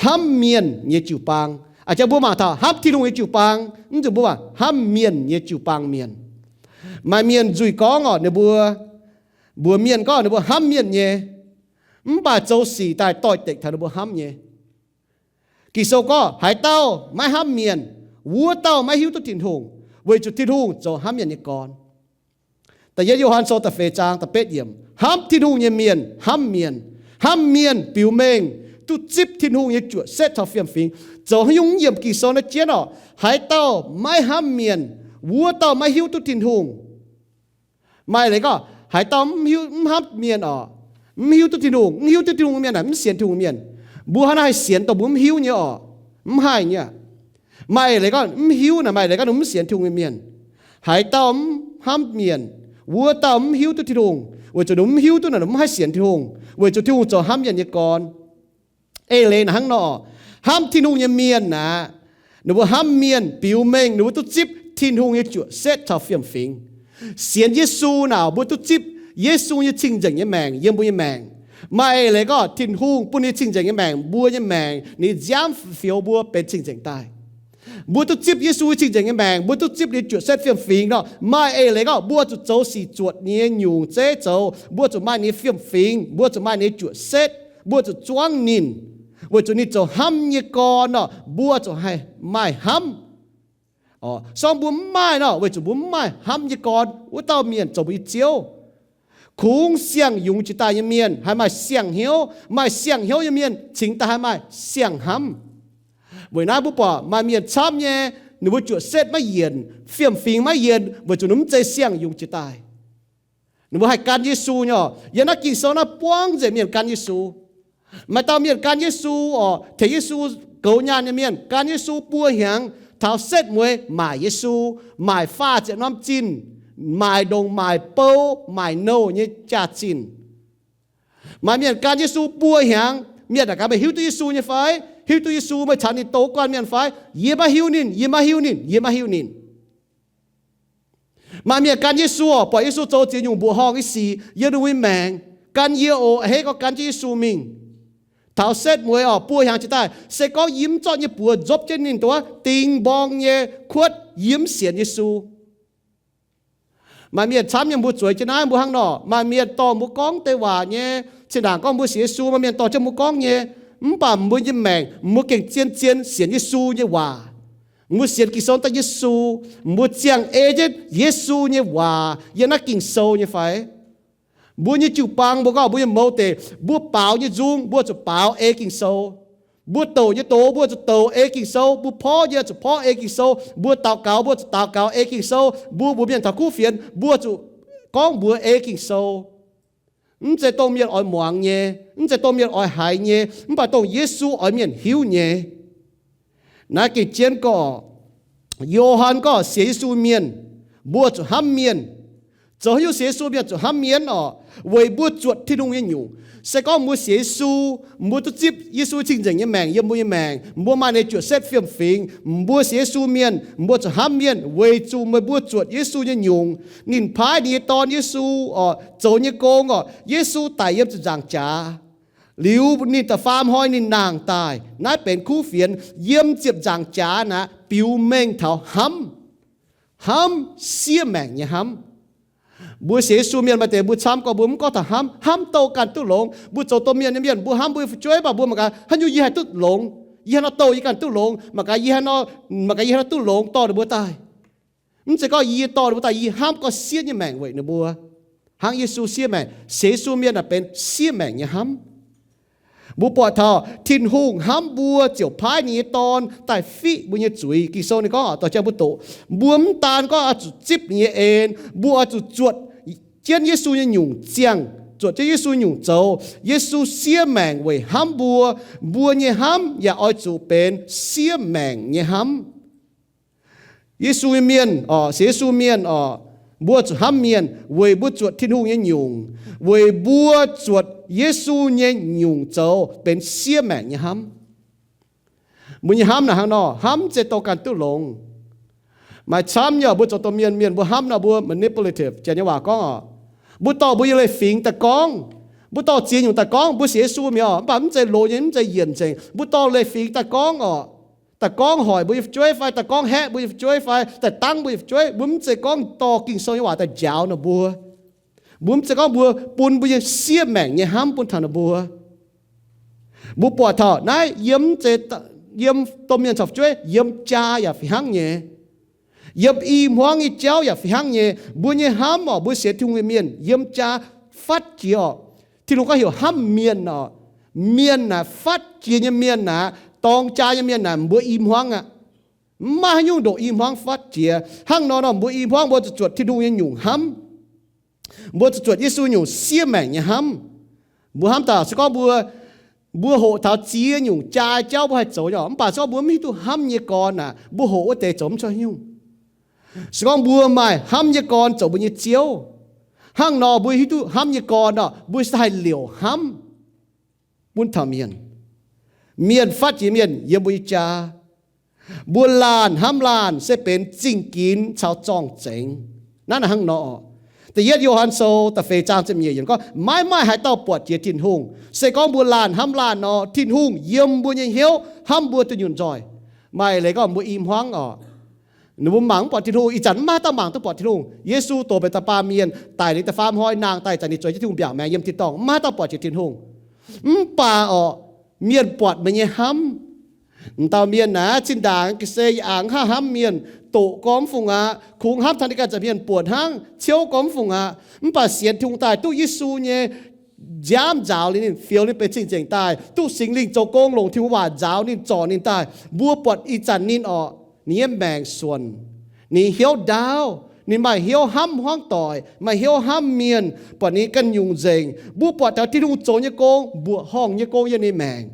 hnamv mienh nyei jiu-baang. A'jang mbuo mangc taux hnamv Tin-Hungh nyei jiu-baang, mv nzunc mbuo mangc hnamv mienh nyei jiu-baang mienh. Maaih mienh nzuih gorngv orqc, ninh mbuo, mbuox mienh gorngv ninh mbuo hnamv mienh nyei, mv baac zoux sic daaih doix-dekc taux ninh mbuo hnamv nyei. Ging-Sou gorngv, haaix dauh maiv hnamv mienh, wuov dauh maiv hiuv duqv Tin-Hungh, weic zuqc Tin-Hungh zoux hnamv mienh nyei gorn. Da'yietv Yo^han Sou da'feix zaang da'betv yiemc, hnamv Tin-Hungh nyei mienh hnamv mienh. Hnamv mienh biux mengh duqv zipv Tin-Hungh nyei juoqc setv caux fiem-fingx. Zoux haaix nyungc yiem Ging-Sou naaiv jienv orqc, haaix dauh maiv hnamv mienh, wuov dauh maiv hiuv duqv Tin-Hungh. Maaih leiz gorngv, haaix dauh mv hiuv, mv hnamv mienh orqc, mv hiuv duqv Tin-Hungh. Mv hiuv duqv Tin-Hungh mienh naaic mv sienx Tin-Hungh mienh. Mbuo hnangv naaiv haih sienx dongh mbuo mv hiuv nyei orqc? Mv haih nyei. Maaih leiz gorngv mv hiuv naaic, maaih leiz gorngv ninh mv sienx Tin-Hungh nyei mienh. Haaix dauh mv hnamv mienh, wuov dauh mv hiuv duqv Tin-Hungh, weic zuqc ninh mv hiuv duqv naaic ninh mv haih sienx Tin-Hungh, weic zuqc Tin-Hungh zoux hnamv mienh nyei gorn. Eix leiz naaic hnangv nor, hnamv Tin-Hungh nyei mienh aeqv, ninh mbuo hnamv mienh biux mengh ninh mbuo duqv zipv Tin-Hungh nyei juoqc setv caux fiem-fingx. Sienx Yesu naaic mbuo duqv zipv Yesu nyei cing-nzengc nyei maengc yiem mbuo nyei maengc. Maaih eix leiz gorngv Tin-Hungh bun ninh cing-nzengc nyei maengc, mbuo nyei maengc, ninh nziaamv fioux mbuo benx cing-nzengc daaih. Mbuo duqv zipv Yesu cing-nzengc nyei maengc, mbuo duqv zipv ninh juoqc setv fiem-fingx nor, maaih eix leiz gorngv mbuo zuqc zoux sic zuotc ninh nyei nyungc zeiv zoux, mbuo zuqc maaih ninh nyei fiem-fingx, mbuo zuqc maaih ninh nyei juoqc setv, mbuo zuqc zuangv ninh, weic zuqc ninh zoux hnamv nyei gorn nor, mbuo zuqc haih maaih hnamv. Song mbuo mv maaih nor, weic zuqc mbuo mv maaih hnamv nyei gorn, wuov dauh mienh zoux mbuo nyei Ziouv. Kungx siang-yungz jiex daaih nyei mienh haih maaih siang-hnyouv, maaih siang-hnyouv nyei mienh cingx daaih haih maaih siang-hnamv. Weic naaiv mbuo buatc maaih mienh camv nyei, Ninh mbuo juoqc setv maiv yienc, fiem-fingx maiv yienc, weic zuqc ninh mv zeiz siang-yungz jiex daaih. Ninh mbuo haih gan Yesu nyei oc. Yiem naaiv Ging-Sou naaiv buangv nzengc mienh gan Yesu. Maaih dauh mienh gan Yesu oc, tengx Yesu goux nyaanh nyei mienh gan Yesu buo hnyangx, taux setv mueiz maaic Yesu, maaic faah ziepc norm zinh, maaic ndongc maaic bou, maaic nouh nyei jaax-zinh. Maaih mienh gan Yesu buo hnyangx, mienh naaic gaax, meih hiuv duqv Yesu nyei fai? Hiuv duqv Yesu, meih caux ninh douz guanh mienh fai? Yie maiv hiuv ninh, yie maiv hiuv ninh, yie maiv hiuv ninh. Maaih mienh gan Yesu oc, buatc Yesu zoux ziex nyungc mbuoqc horngh nyei sic yiem ninh mbuo nyei maengc, gan yie oc, a'hneiv gorngv gan jienv Yesu mingh. Taux setv mueiz oc, buo hnyangx jiex daaih, se gorngv yie mv zorqv nyei buoz nzopv jienv ninh duqv ding mborng nyei kuotv, yie mv sienx Yesu. Maaih mienh camv nyei, mbuo zueiz jienv naaiv mbuo hnangv nor. Maaih mienh dorh mbuo gorngv deix waac nyei, zinh ndaangc gorngv mbuo sienx Yesu, maaih mienh dorh jienv mbuo gorngv nyei. Mv baac mbuo nyei maengc, mbuo gengh zien-zien sienx Yesu nyei waac. Mbuo sienx Ging-Sou daaih Yesu, mbuo ziangh ei jienv Yesu nyei waac yiem naaiv Ging-Sou nyei fai? Mbuo nyei jiu-baang, mbuo gorngv mbuo nyei mouz deic, mbuo baaux nyei nzung, mbuo zuqc baaux ei Ging-Sou. Mbuo douc nyei doz, mbuo zuqc douc ei Ging-Sou. Mbuo porv nyei, zuqc porv ei Ging-Sou. Mbuo daux gaux, mbuo zuqc daux gaux ei Ging-Sou. Mbuo mbuox mienh taux kuv fienx, mbuo zuqc gorngv mbuox ei Ging-Sou. Mv zeiz dongh mienh oix muangx nyei, mv zeiz dongh mienh oix haiz nyei, mv baac dongh Yesu oix mienh hiuv nyei. Naaiv gengh jienv gorngv, Yo^han gorngv sienx Yesu mienh, mbuo zuqc hnamv mienh. Zoux haaix nyungc sienx Yesu mienh zuqc hnamv mienh oc? Weic mbuo zuotc Tin-Hungh nyei nyungc. Se gorngv mbuo sienx Yesu, mbuo duqv zipv Yesu cing-nzengc nyei maengc yiem mbuo nyei maengc, mbuo maaih ninh juoqc setv fiem-fingx, mbuo sienx Yesu mienh, mbuo zuqc hnamv mienh weic zuqc meih mbuo zuotc Yesu nyei nyungc. Ninh paaiv ninh nyei Dorn Yesu oc, zoux nyei gong oc, Yesu daic yiem ziepc nzaangc jaax. Liuz ninh da'faam hnoi ninh nangh daaih. Naaiv benx kuv fienx yiem ziepc nzaangc jaax naaic biux mengh taux hnamv. Hnamv, siev maengc nyei hnamv. Mbuo sienx Yesu mienh maaih deix mbuo camv gorngv mbuo mv gorngv taux hnamv, hnamv douh ganh duqv longx. Mbuo zoux domh mienh nyei mienh, mbuo hnamv mbuo nyei fu'jueiv, mv baac mbuo mangc gaax haaix nyungc yie haih duqv longx, yie haaix nor douh yie ganh duqv longx, mangc gaax yie haaix nor, mangc gaax yie haaix nor duqv longx dorh ninh mbuo daaih. Mv zeiz gorngv yie dorh ninh mbuo daaih, yie hnamv gorngv siev nyei maengc weic ninh mbuo. Hnangv Yesu siev maengc, sienx Yesu mienh aah, benx siev maengc nyei hnamv. Mbuo buatc taux Tin-Hungh hnamv mbuo ziouc paaiv ninh nyei Dorn daaih fiqv mbuo nyei zuiz. Ging-Sou ninh gorngv oc, dorh jienv mbuo doqc, mbuo mv daan gorngv oix zuqc zipv ninh nyei en, mbuo oix zuqc zuotc jienv Yesu nyei nyungc ziangh, zuotc jienv Yesu nyungc zoux. Yesu siev maengc weic hnamv mbuo, mbuo nyei hnamv yaac oix zuqc benx siev maengc nyei hnamv. Yesu nyei mienh oc, sienx Yesu mienh oc, mbuo zuqc hnamv mienh weic mbuo zuotc Tin-Hungh nyei nyungc, weic mbuo zuotc Yesu nyei nyungc zoux benx siev maengc nyei hnamv. Mbuo nyei hnamv naaic hnangv nor, hnamv mv zeiz douh ganh duqv longx. Maaih camv nyei oc, mbuo zoux domh mienh, mienh mbuo hnamv nor mbuo manipulative, janx nyei waac gorngv oc. Mbuo dorh mbuo nyei leiz-fingx daaih gorngv, mbuo dorh ziex nyungc daaih gorngv, mbuo sienx Yesu mi'aqv, mv baac mv zeiz loz nyei, mv zeiz yienc nzengc. Mbuo dorh leiz-fingx daaih gorngv oc, daaih gorngv hoic mbuo nyei fu'jueiv fai daaih gorngv haeqv mbuo nyei fu'jueiv fai daaih dangv mbuo nyei fu'jueiv, mbuo mv zeiz gorngv dorh Ging-Sou nyei waac daaih njaaux ninh mbuo. Mbuo mv zeiz gorngv mbuo bun mbuo nyei siev maengc nyei hnamv bun taux ninh mbuo. Mbuo buatc taux naaiv yiem, yiem domh mienh caux fu'jueiv, yiem jaa yaac fih hnangv nyei. Yiem i hmuangv nyei jauv yaac fih hnangv nyei. Mbuo nyei hnamv oc, mbuo sienx Tin-Hungh nyei mienh yiem jaa fatv jiex oc. Tin-Hungh gorngv heuc hnamv mienh oc. Mienh naaic, fatv jiex nyei mienh naaic, dorng jaa nyei mienh naaic, mbuo i hmuangv aqv. Mv maaih haaix nyungc ndoqc i hmuangv fatv jiex. Hnangv nor nor, mbuo i hmuangv mbuo zuqc zuotc Tin-Hungh nyei nyungc hnamv. Mbuo zuqc zuotc Yesu nyungc siev maengc nyei hnamv. Mbuo hnamv daaih se gorngv mbuo, mbuo hoqc taux ziex nyungc jaa jauv mbuo haih zoux nyei oc, mv baac se gorngv mbuo mv hiuv duqv hnamv nyei gorn aeqv, mbuo hoqc wuov deix zoux mv cuotv nyungc. Se gorngv mbuo maaih hnamv nyei gorn zoux mbuo nyei Ziouv, hnangv nor mbuo hiuv duqv hnamv nyei gorn nor, mbuo se haih liouc hnamv bun taux mienh. Mienh fatv jiex mienh yiem mbuo nyei jaa. Mbuo laanh hnamv laanh se benx zingh ginx caux zorng-zengx. Naaiv hnangv nor, da'yietv Yo^han Sou da'feix zaang ziepc nyeic yiemc gorngv, maiv maaih haaix dauh buatc jiex Tin-Hungh. Se gorngv mbuo laanh hnamv laanh nor, Tin-Hungh yiem mbuo nyei hnyouv hnamv mbuo dunh yunh nzoih. Maaih leiz gorngv mbuo i hmuangv oc, ninh mbuo mangc mv buatc Tin-Hungh. Ih zanc mv maaih haaix dauh mangc duqv buatc Tin-Hungh. Yesu doqc mbenc da'baamh mienh, daic liuz da'faam hnoi nangh daaih, ih zanc ninh zueiz jienv Tin-Hungh mbiaauc maengx yiem tin-dorngh, mv maaih haaix dauh buatc jiex Tin-Hungh. Mv baac oc, mienh buatc meih nyei hnamv. M'dauh mienh naaiv zinh ndaangc ga'sie yaac a'hneiv hnamv mienh, doqc gorngv mv fungc aqv, kungx hnamv taux ninh ganh zanc mienh buonc hnangv, ciouv gorngv mv fungc aqv. Mv baac sienx Tin-Hungh daaih, duqv Yesu nyei nziaamv nzaaux liuz ninh, fioux ninh benx cing-nzengc daaih, duqv Singx Lingh zoux gong longc Tin-Hungh waac nzaaux ninh, zorc ninh daaih, mbuo buatc ih zanc ninh oc, ninh nyei maengc suonc, ninh hnyouv ndaauv, ninh maaih hnyouv hnamv hmuangv doic, maaih hnyouv hnamv mienh, buatc ninh ganh nyungc nzengc. Mbuo buatc taux Tin-Hungh zoux nyei gong, mbuoqc horngh nyei gong yiem ninh maengc.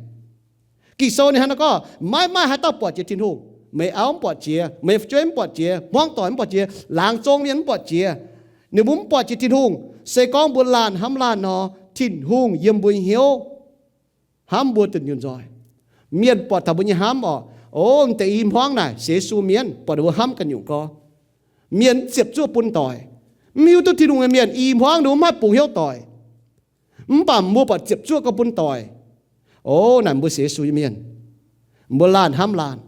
Ging-Sou ninh hnangv naaiv gorngv, maiv maaih haaix dauh buatc jiex Tin-Hungh. Meih auv mv buatc jiex, meih fu'jueiv mv buatc jiex, hmuangv doic mv buatc jiex, laangz zong mienh mv buatc jiex. Ninh mbuo mv buatc jiex Tin-Hungh. Se gorngv mbuo laanh hnamv laanh nor, Tin-Hungh yiem mbuo hnyouv hnamv mbuo dunh yunh nzoih. Mienh buatc taux mbuo nyei hnamv orqc, o, deix i hmuangv naaic sienx Yesu mienh, buatc ninh mbuo hnamv ganh nyungc gorx. Mienh mv ziepc zuoqv bun doic. Mv hiuv duqv Tin-Hungh nyei mienh i hmuangv ninh mbuo mv haih bungx hnyouv doic. Mv baac mbuo buatc ziepc zuoqv gorx bun doic. O, naaic mbuo sienx Yesu nyei mienh, mbuo laanh hnamv laanh.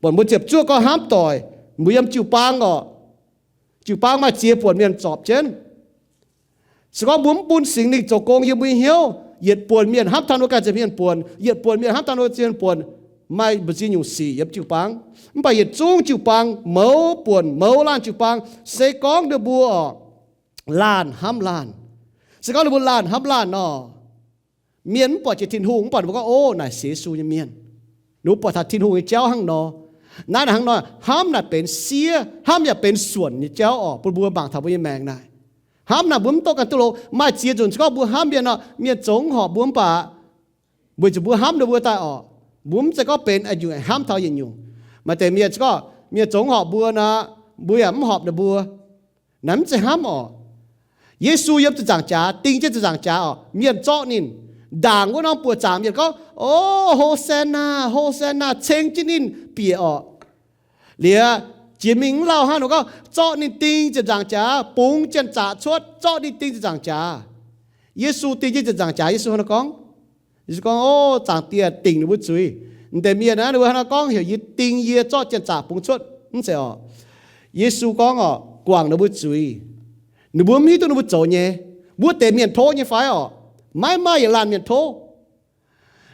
Buatc mbuo ziepc zuoqv gorx hnamv doic, mbuo yiem jiu-baang orqc, jiu-baang maaih ziex buonc mienh zorpc jienv. Se gorngv mbuo mv bun Singx Lingh zoux gong yiem mbuo nyei hnyouv, yietc buonc mienh hnamv taux ninh mbuo ganh ziepc mienh buonc, yietc buonc mienh hnamv taux ninh mbuo ziepc mienh buonc, maaih mbu'ziex nyungc sic yiem jiu-baang. Mv baac yietc zungv jiu-baang mouz buonc mouz laanh jiu-baang, se gorngv ninh mbuo orqc, laanh hnamv laanh. Se gorngv ninh mbuo laanh hnamv laanh nor, mienh mv buatc jiex Tin-Hungh, mv baac ninh mbuo gorngv, o, naaic sienx Yesu nyei mienh. Ninh mbuo buatc taux Tin-Hungh nyei jauv hnangv nor. Naaiv naaic hnangv nor, hnamv naaic benx siev, hnamv yaac benx suonc nyei jauv orqc, bun mbuo mangc taux mbuo nyei maengc naaic. Hnamv naaic mbuo mv dungx ganh duqv longx. Maaih ziex nzunc se gorngv mbuo hnamv mienh nor, mienh zoux mv horpc mbuo mv baac weic zuqc mbuo hnamv ninh mbuo daaih orqc, mbuo mv zeiz gorngv benx yietc nyungc hnamv taux yietc nyungc. Maaih deix mienh se gorngv mienh zoux mv horpc mbuo nor, mbuo yaac mv horpc ninh mbuo. Naaiv mv zeiz hnamv orqc. Yesu yiem ziepc nzaangc jaax, ding jienv ziepc nzaangc jaax orqc, mienh zorqv ninh, ndaangc wuov norm buoz-zaangc mienh gorngv, o, Hosanna, Hosanna, ceng jienv ninh bieqc orqc. Liuz jiex mingh mv lauh hnangv, ninh gorngv zorqv ninh ding ziepc nzaangc jaax, bungx janx-zaqc cuotv, zorqv ninh ding ziepc nzaangc jaax. Yesu ding jienv ziepc nzaangc jaax, Yesu hnangv naaiv gorngv, Yesu gorngv, o, Zaangc Diex, dingc ninh mbuo zuiz. Deix mienh naaiv ninh mbuo hnangv naaiv gorngv heuc yie ding yie zorqv janx-zaqc bungx cuotv, mv zeiz orqc. Yesu gorngv orqc, guangc ninh mbuo zuiz. Ninh mbuo mv hiuv duqv ninh mbuo zoux nyei. Wuov deix mienh tov nyei fai orqc? Maiv maaih yietc laanh mienh tov.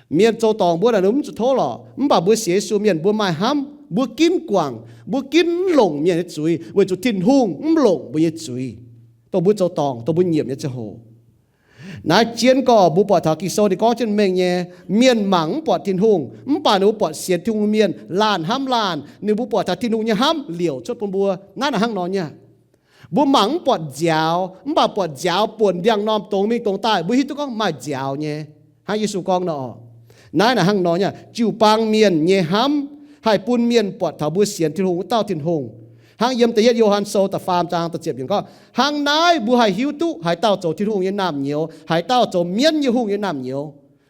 Mienh zoux dorngc mbuo naaic ninh mv zuqc tov lorqc. Mv baac mbuo sienx Yesu mienh mbuo maaih hnamv, mbuo ginv guangc, mbuo ginv mv longc mienh nyei zuiz, weic zuqc Tin-Hungh mv longc mbuo nyei zuiz, dongh mbuo zoux dorngc, dongh mbuo nyiemc nyei ziangh hoc. Naaiv jienv gorx mbuo buatc taux Ging-Sou ninh gorngv jienv mengh nyei, mienh mangc mv buatc Tin-Hungh, mv baac ninh mbuo buatc sienx Tin-Hungh mienh laanh hnamv laanh, ninh mbuo buatc taux Tin-Hungh nyei hnamv liouc cuotv bun mbuo. Naaiv naaic hnangv nor nyei. Mbuo mangc mv buatc nziaaux, mv baac buatc nziaaux buonc ndiangx-normh dongz mingh dongz daaih, mbuo hiuv duqv gorngv maaih nziaaux nyei. Hnangv Yesu gorngv nor, naaiv naaic hnangv nor nyei, jiu-baang mienh nyei hnamv haih bun mienh buatc taux mbuo sienx Tin-Hungh wuov dauh Tin-Hungh. Hnangv yiem da'yietv Yo^han Sou da'faam zaang da'ziepc yiemc gorngv, hnangv naaiv mbuo haih hiuv duqv haaix dauh zoux Tin-Hungh nyei naamh nyouz, haaix dauh zoux mienv nyei hungh nyei naamh nyouz.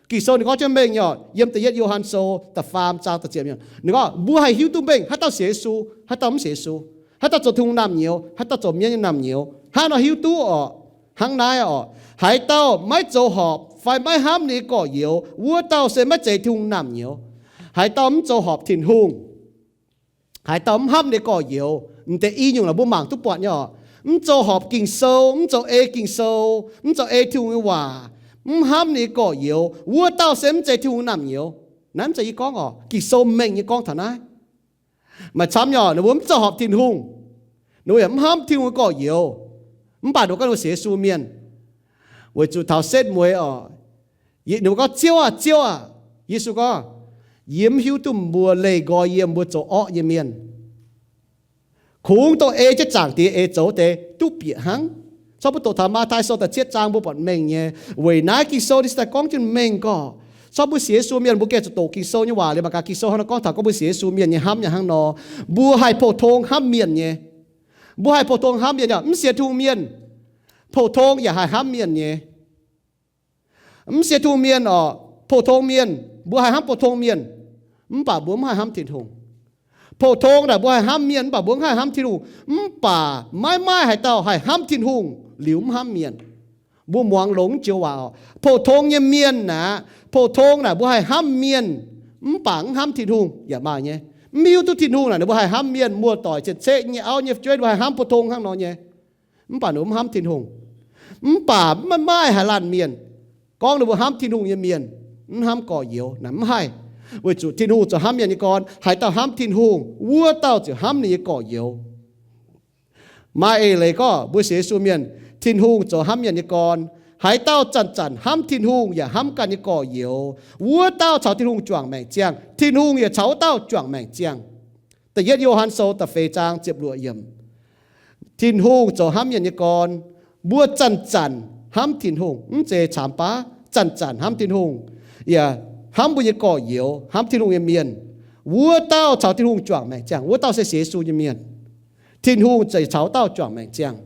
Ging-Sou ninh gorngv jienv mengh nyei, yiem da'yietv Yo^han Sou da'faam zaang da'ziepc yiemc, ninh gorngv mbuo haih hiuv duqv mengh haaix dauh sienx Yesu, haaix dauh mv sienx Yesu, haaix dauh zoux Tin-Hungh naamh nyouz, haaix dauh zoux mienv nyei naamh nyouz. Hnangv nor hiuv duqv orqc. Hnangv naaiv orqc, haaix dauh maiv zoux horpc fai maiv hnamv ninh nyei gorx-youz, wuov dauh se maiv zeiz Tin-Hungh naamh nyouz. Haaix dauh mv zoux horpc Tin-Hungh, haaix dauh mv hnamv ninh nyei gorx-youz, m'deix i nyungc naaic mbuo mangc duqv buatc nyei orqc. Mv zoux horpc Ging-Sou, mv zoux ei Ging-Sou, mv zoux ei Tin-Hungh nyei waac, mv hnamv ninh nyei gorx-youz, wuov dauh se mv zeiz Tin-Hungh naamh nyouz. Naaiv mv zeiz yie gorngv orqc. Ging-Sou mengh nyei gorngv taux naaiv. Maaih camv nyei orqc, ninh mbuo mv zoux horpc Tin-Hungh, ninh mbuo yaac mv hnamv Tin-Hungh nyei gorx-youz, mv baac ninh mbuo gorngv ninh mbuo sienx Yesu mienh. Weic zuqc taux setv mueiz orqc, ninh mbuo gorngv, Ziouv aah! Ziouv aah! Yesu gorngv, yie mv hiuv duqv mbuo leih nqoi yiem mbuo zoux orqv nyei mienh. Kungx dongh ei jienv Zaangc Diex eix zoux deix duqv bieqc hnangv. Corc mbuo doqc taux Matv^tai Sou da'cietv zaang mbuo buatc mengh nyei. Weic naaiv Ging-Sou ninh se daaih gorngv jienv mengh gorqv. Corc mbuo sienx Yesu mienh mbuo gengh zuqc doqc Ging-Sou nyei waac liuz mangc gaax Ging-Sou hnangv nor gorngv taux gorngv mbuo sienx Yesu mienh nyei hnamv yaac hnangv nor. Mbuo haih pou-tong hnamv mienh nyei. Mbuo haih pou-tong hnamv mienh nyei, mv sienx Tin-Hungh mienh, pou-tong yaac haih hnamv mienh nyei. Mv sienx Tin-Hungh mienh orqc, pou-tong mienh, mbuo haih hnamv pou-tong mienh, mv baac mbuo mv haih hnamv Tin-Hungh. Pou-tong naaic mbuo haih hnamv mienh, mv baac mbuo mv haih hnamv Tin-Hungh. Mv baac maiv maaih haaix dauh haih hnamv Tin-Hungh liuz mv hnamv mienh. Mbuo muangx longx joux waac orqc. Pou-tong nyei mienh aeqv, pou-tong naaic mbuo haih hnamv mienh, mv baac mv hnamv Tin-Hungh yaac maaih nyei. Mv hiuv duqv Tin-Hungh naaic ninh mbuo haih hnamv mienh, muoz-doic, cien-ceqv nyei, auv nyei, fu'jueiv, ninh mbuo haih hnamv pou-tong hnangv nor nyei. Mv baac ninh mbuo mv hnamv Tin-Hungh. Mv baac maiv maaih haaix laanh mienh gorngv ninh mbuo hnamv Tin-Hungh nyei mienh mv hnamv gorx-youz naaic, mv haih. Weic zuqc Tin-Hungh zoux hnamv mienh nyei gorn. Haaix dauh hnamv Tin-Hungh, wuov dauh ziouc hnamv ninh nyei gorx-youz. Maaih eix leiz gorngv mbuo sienx Yesu mienh, Tin-Hungh zoux hnamv mienh nyei gorn. Haaix dauh zanc-zanc hnamv Tin-Hungh yaac hnamv ganh nyei gorx-youz, wuov dauh caux Tin-Hungh juangc maengc ziangh, Tin-Hungh yaac caux wuov dauh juangc maengc ziangh. Da'yietv Yo^han Sou da'feix zaang ziepc luoqc yiemc. Tin-Hungh zoux hnamv mienh nyei gorn. Mbuo zanc-zanc hnamv Tin-Hungh, mv zeiz camx baav, zanc-zanc hnamv Tin-Hungh, yaac hnamv mbuo nyei gorx-youz, hnamv Tin-Hungh nyei mienh. Wuov dauh caux Tin-Hungh juangc maengc ziangh, wuov dauh se sienx Yesu nyei mienh. Tin-Hungh ziouc caux wuov dauh juangc maengc ziangh.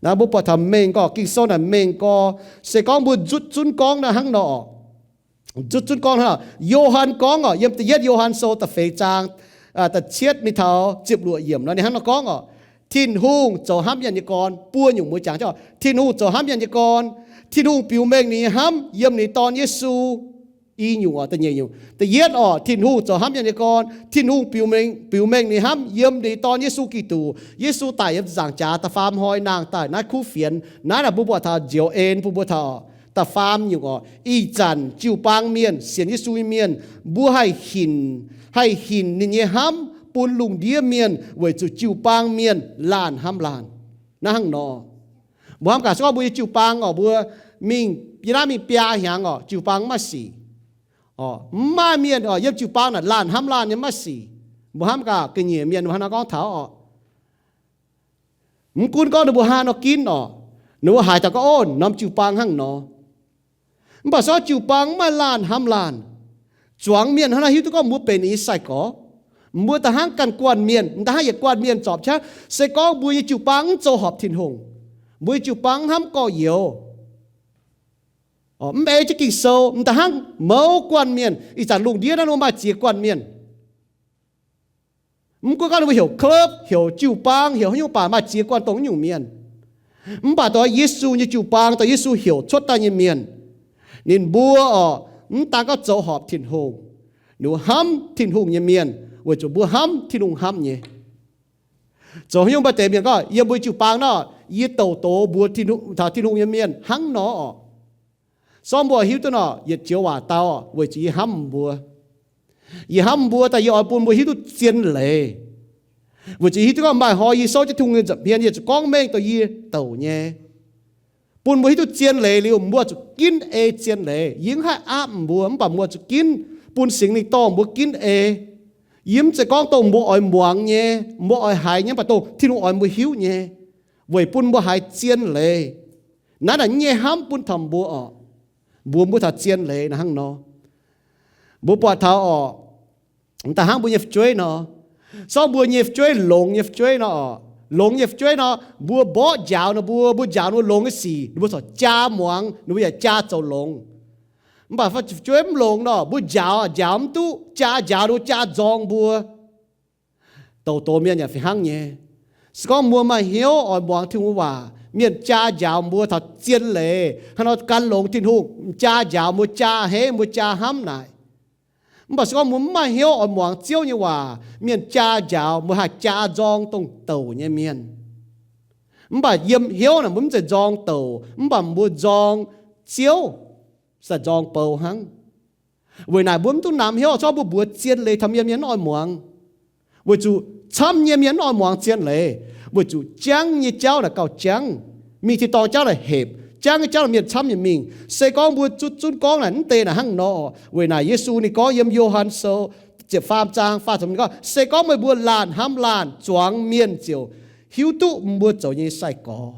Naaiv mbuo buatc taux mengh gorx, Ging-Sou naaic mengh gorx, se gorngv mbuo nzutv zunv gorngv naaiv hnangv nor oc. Nzutv zunv gorngv hnangv nor, Yo^han gorngv oc, yiem da'yietv Yo^han Sou da'feix zaang, da'cietv mingh taux ziepc luoqc yiemc nor, ninh hnangv nor gorngv oc, Tin-Hungh zoux hnamv mienh nyei gorn. Buo nyungc mbuo jangx, Tin-Hungh zoux hnamv mienh nyei gorn. Tin-Hungh biux mengh ninh nyei hnamv yiem ninh Dorn, Yesu. I nyungc oc, da'nyeic nyungc. Da'yietv oc, Tin-Hungh zoux hnamv mienh nyei gorn. Tin-Hungh biux mengh, biux mengh ninh hnamv yiem ninh Dorn, Yesu Giduc. Yesu daic yiem nzaangc jaax da'faam hnoi, nangh daaih naaiv kuv fienx. Naaiv naaic mbuo buatc taux nzioux en bun mbuo taux da'faam nyungc oc, ih zanc jiu-baang mienh, sienx Yesu nyei mienh, mbuo haih hinc, haih hinc ninh nyei hnamv bun lungh ndiev mienh weic zuqc jiu-baang mienh laanh hnamv laanh. Naaiv hnangv nor, mbuo hnamv gaax, se gorngv mbuo nyei jiu-baang oc, mbuo mingh, yie naaiv mingh biaa hnyangx oc, jiu-baang maiv sic. Mv maaih mienh oc, yiem jiu-baang naaic laanh hnamv laanh nyei maiv sic. Mbuo hnamv gaax, ga'nyiec mienh mbuo hnangv naaiv gorngv taux oc, mv gunv gorngv ninh mbuo haaix nor ginv oc, ninh mbuo haiz taux gorngv, ov, norm jiu-baang hnangv nor. Mv baac se gorngv jiu-baang mv maaih laanh hnamv laanh, zuangx mienh hnangv naaiv hiuv duqv gorngv mbuo benx ninh nyei sai-gorx. Mbuo da'hnangv ganh guanh mienh, m'daaih hnangv yietc guanh mienh zorpc qaqv. Se gorngv mbuo nyei jiu-baang mv zoux horpc Tin-Hungh, mbuo nyei jiu-baang mv hnamv gorx-youz, mv ei jienv Ging-Sou, m'daaih hnangv mouz guanh mienh. Ih zanc lungh ndiev naaiv ninh mbuo maaih ziex guanh mienh. Mv gunv gorngv ninh mbuo heuc club, heuc jiu-baang, heuc haaix nyungc, baac maaih ziex guanh dongh nyungc mienh. Mv baac dongh Yesu nyei jiu-baang, dongh Yesu heuc cuotv daaih nyei mienh, ninh mbuo oc, mv daan gorngv zoux horpc Tin-Hungh, ninh mbuo hnamv Tin-Hungh nyei mienh weic zuqc mbuo hnamv Tin-Hungh hnamv nyei. Zoux haaix nyungc mbuo deix mienh gorngv, yiem mbuo jiu-baang nor, yie douc doz mbuox taux Tin-Hungh nyei mienh hnangv nor oc. Sorng mbuo hiuv duqv nor, yietc joux waac dau, weic zuqc yie hnamv mbuo. Yie hnamv mbuo daaih yie oix bun mbuo hiuv duqv zien leiz. Weic zuqc hiuv duqv gorngv maaih hnoi yie souv jienv Tin-Hungh nyei nza'hmien, yie zuqc gorngv mengh dongh yie douc nyei, bun mbuo hiuv duqv zien leiz liuz, mbuo zuqc ginv ei zien leiz. Yie mv haih aapv mbuo, mv baac mbuo zuqc ginv, bun Singx Lingh dorh mbuo ginv ei. Yie mv zeiz gorngv dongh mbuo oix muangx nyei, mbuo oix haiz nyei, mv baac dongh Tin-Hungh oix mbuo hiuv nyei, weic bun mbuo haiz zien leiz. Naaiv naaic nyei hnamv bun taux mbuo oc, mbuox mbuo taux zien leiz naaiv hnangv nor. Mbuo buatc taux oc, da'hnangv mbuo nyei fu'jueiv nor, sorng mbuo nyei fu'jueiv, longx nyei fu'jueiv nor oc, longx nyei fu'jueiv nor, mbuo mborqv njaaux ninh mbuo, mbuo njaaux ninh mbuo longx nyei sic, ninh mbuo corc jaa muangx, ninh mbuo yaac jaa zoux longx. Mv baac fu'jueiv mv longx nor, mbuo njaaux, njaaux mv duqv, jaa njaaux ninh mbuo jaa nzorng mbuo, douc doz mienh yaac fih hnangv nyei. Se gorngv mbuo maaih hnyouv oix muangx Tin-Hungh waac, mienh jaa njaaux mbuo taux zien leiz, hnangv nor gan longx Tin-Hungh, jaa njaaux mbuo, jaa henv mbuo, jaa hnamv naaic. Mv baac se gorngv mbuo mv maaih hnyouv oix muangx Ziouv nyei waac, mienh jaa njaaux mbuo haih jaa nzorng dongh douc nyei mienh. Mv baac yiem hnyouv naaic mbuo mv zeiz nzorng douc, mv baac mbuo nzorng Ziouv, se nzorng bou hnangv. Weic naaic mbuo mv duqv namx hnyouv, se gorngv mbuo mbuox zien leiz taux mienh, mienh mv oix muangx, weic zuqc camv nyei mienh mv oix muangx zien leiz, weic zuqc jangv nyei jauv naaic gauh jangv, mingh tin-dorngh jauv naaic hepc, jangv nyei jauv naaic mienh camv nyei mingh. Se gorngv mbuo zutv zunv gorngv naaic, mv deix naaic hnangv nor. Weic naaic Yesu ninh gorngv yiem Yo^han Sou ziepc faam zaang faah ziepc gorngv, se gorngv meih mbuo laanh hnamv laanh, zuangx mienh ziouc hiuv duqv mbuo zoux nyei sai-gorx.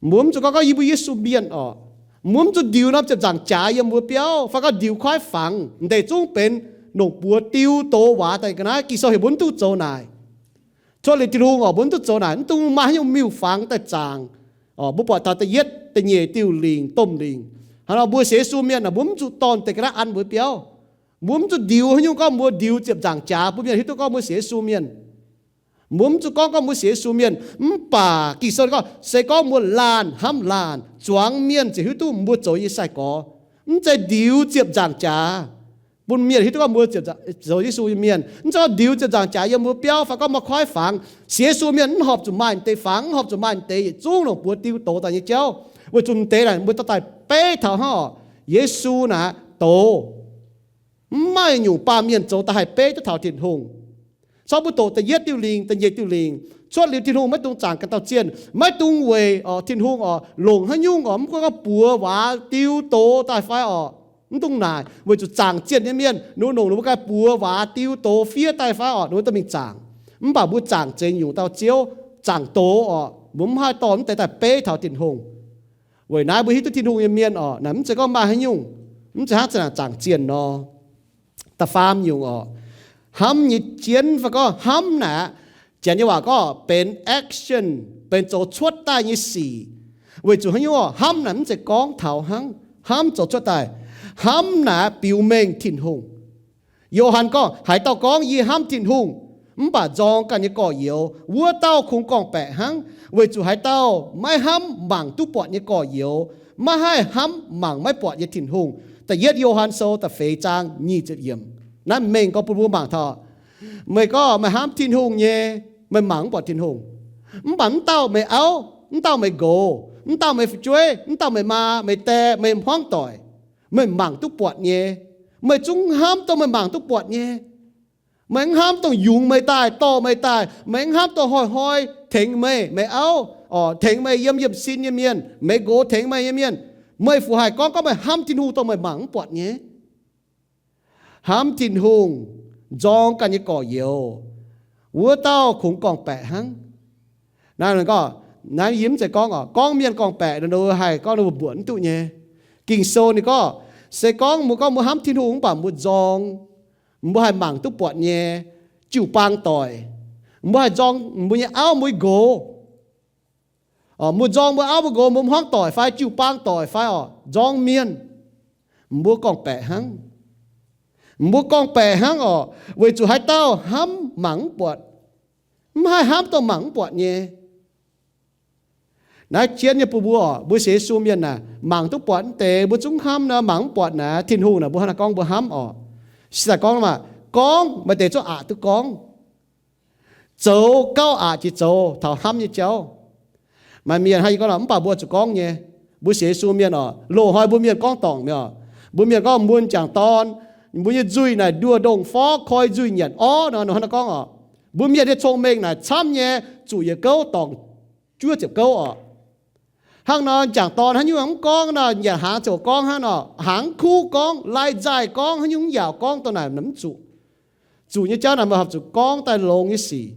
Mbuo mv zuqc gorngv, gorngv yie mbuo Yesu mienh oc, mbuo mv zuqc ndiux norm ziepc nzaangc jaax yiem mbuo biauv, fai gorngv ndiux kuaaiv fangx, ndeic zungv benx longc buoz diu doz waac daaih ga'naaiv. Ging-Sou heuc mbuo mv duqv zoux naaic. Cuotv liuz Tin-Hungh oc, mbuo mv duqv zoux naaic, mv dungx maaih haaix nyungc miuc-fangx daaih zaangc. Oc, mbuo buatc taux da'yietv, da'nyeic diuh lingc, domh lingc, hnangv nor mbuo sienx Yesu mienh aah, mbuo mv zuqc dorh deix ga'naaiv an mbuo biauv. Mbuo mv zuqc ndiux haaix nyungc gorngv mbuo ndiux ziepc nzaangc jaax bun mienh hiuv duqv gorngv mbuo sienx Yesu mienh. Mbuo mv zuqc gorngv, gorngv mbuo sienx Yesu mienh. Mv baac Ging-Sou gorngv, se gorngv mbuo laanh hnamv laanh, zuangx mienh ziouc hiuv duqv mbuo zoux nyei sai-gorx. Mv zeiz ndiux ziepc nzaangc jaax bun mienh hiuv duqv gorngv mbuo zoux Yesu nyei mienh. Mv zeiz gorngv ndiux ziepc nzaangc jaax yiem mbuo biauv, fai gorngv maaih kuaaiv fangx. Sienx Yesu mienh mv horpc zuqc maaih deix fangx, mv horpc zuqc maaih deix yietc zungv longc buoz diu doz daaih nyei jauv, weic zuqc deix naaic mbuo dorh daaih beiv taux hnangv oc, Yesu naaic doz. Mv maaih nyungc baamh mienh zoux daaih haih beiv duqv taux Tin-Hungh. Cau mbuo doqc da'yietv diuh lingc, da'nyeic diuh lingc, cuotv liuz Tin-Hungh maiv dungx zaangc ganh dauh zienh, maiv dungx weic oc Tin-Hungh oc longc haaix nyungc oc, mv gunv gorngv buoz waac diu doz daaih fai oc, Mv dungx naaic, weic zuqc zaangc zienh nyei mienh, ninh mbuo nongc ninh mbuo ganh buoz waac diu doz fiev daaih fai orqc, ninh mbuo dorh mingh zaangc. Mv baac mbuo zaangc zeix nyungc dauh Ziouv, zaangc doz orqc, mbuo mv haih dorh mv deix daaih beiv taux Tin-Hungh. Weic naaiv mbuo hiuv duqv Tin-Hungh nyei mienh orqc, naaic mv zeiz gorngv maaih haaix nyungc, mv zeiz hnangv zinh ndaangc zaangc zienh nor. Da'faam nyungc orqc, hnamv nyei jienv fai gorngv hnamv naaic, Janx nyei waac gorngv benx action, benx zoux cuotv daaih nyei sic. Weic zuqc haaix nyungc orqc, hnamv naaic mv zeiz gorngv taux hnangv, hnamv zoux cuotv daaih, hnamv naaic biux mengh Tin-Hungh. Yo^han gorngv, haaix dauh gorngv yie hnamv Tin-Hungh, mv baac nzorng ganh nyei gorx-youz, wuov dauh kungx gorngv-baeqc hnangv, weic zuqc haaix dauh maiv hnamv mangc duqv buatc nyei gorx-youz, maiv haih hnamv mangc maiv buatc nyei Tin-Hungh. Da'yietv Yo^han Sou da'feix zaang nyic ziepc yiemc. Naaiv mengh gorngv bun mbuo mangc taux, meih gorngv meih hnamv Tin-Hungh nyei, meih mangc mv buatc Tin-Hungh. Mv baac mv dauh meih auv, mv dauh meih nqox, mv dauh meih fu'jueiv, mv dauh meih maa, meih die, meih hmuangv doic, meih mangc duqv buatc nyei, meih zungv hnamv dongh meih mangc duqv buatc nyei. Meih mv hnamv dongh yungz meih daaih, dorh meih daaih. Meih mv hnamv dongh hnoi-hnoi tengx meih, meih auv, orqc, tengx meih yiem yiemh sin nyei mienh, meih nqox tengx meih nyei mienh. Meih fu haih gorngv, gorngv meih hnamv Tin-Hungh dongh meih mangc mv buatc nyei? Hnamv Tin-Hungh, nzorng ganh nyei gorx-youz, wuov dauh kungx gorngv-baeqc hnangv. Naaiv gorngv, naaiv yie mv zeiz gorngv orqc, gorngv mienh gorngv-baeqc nor, ninh haih gorngv ninh mbuo mbuoqc mv duqv nyei. Ging-Sou ninh gorngv, se gorngv mbuo gorngv mbuo hnamv Tin-Hungh mv baac mbuo nzorng, mbuo haih mangc duqv buatc nyei jiu-baang doic, mbuo haih nzorng mbuo nyei auv mbuo nqox, mbuo nzorng mbuo auv mbuo nqox, mbuo hmuangv doic fai jiu-baang doic fai orqc, nzorng mienh, mbuo gorngv-baeqc hnangv. Mbuo gorngv-baeqc hnangv orqc, weic zuqc haaix dauh hnamv mangc mv buatc, mv haih hnamv dongh mangc mv buatc nyei. Naaiv jienv nyei bun mbuo orqc, mbuo sienx Yesu mienh naaic, mangc duqv buatc mv deix mbuo zungv hnamv nor, mangc mv buatc naaic, Tin-Hungh naaic mbuo hnangv naaiv gorngv mbuo hnamv orqc. Se daaih gorngv maah, gorngv maaih deix zungv aqc duqv gorngv, zoux gauh aqc jiex zoux taux hnamv nyei jauv. Maaih mienh hnangv yie gorngv nor, mv baac mbuo zuqc gorngv nyei. Mbuo sienx Yesu mienh orqc, loz-hnoi mbuo mienh gorngv dorngc mi'aqv. Mbuo mienh gorngv mbuo m'jangc dorn, mbuo nyei nzuih naaic nduoh ndongh forv koi nzuih nyanc orv nor, hnangv naaiv gorngv orqc. Mbuo mienh nyei cong-mengh naaic camv nyei, zuqc yietc gouv dorngc juov ziepc gouv orqc. Hnangv nor m'jangc dorn haaix nyungc mv gorngv nor, nyanc hnaangx ziouc gorngv hnangv nor, hnaangx kuv gorngv, lai nzaaih gorngv, haaix nyungc mv yaauc gorngv dongh naaic mv zuqc. Zuqc nyei jauv naaic meih horpc zuqc gorngv daaih longx nyei sic.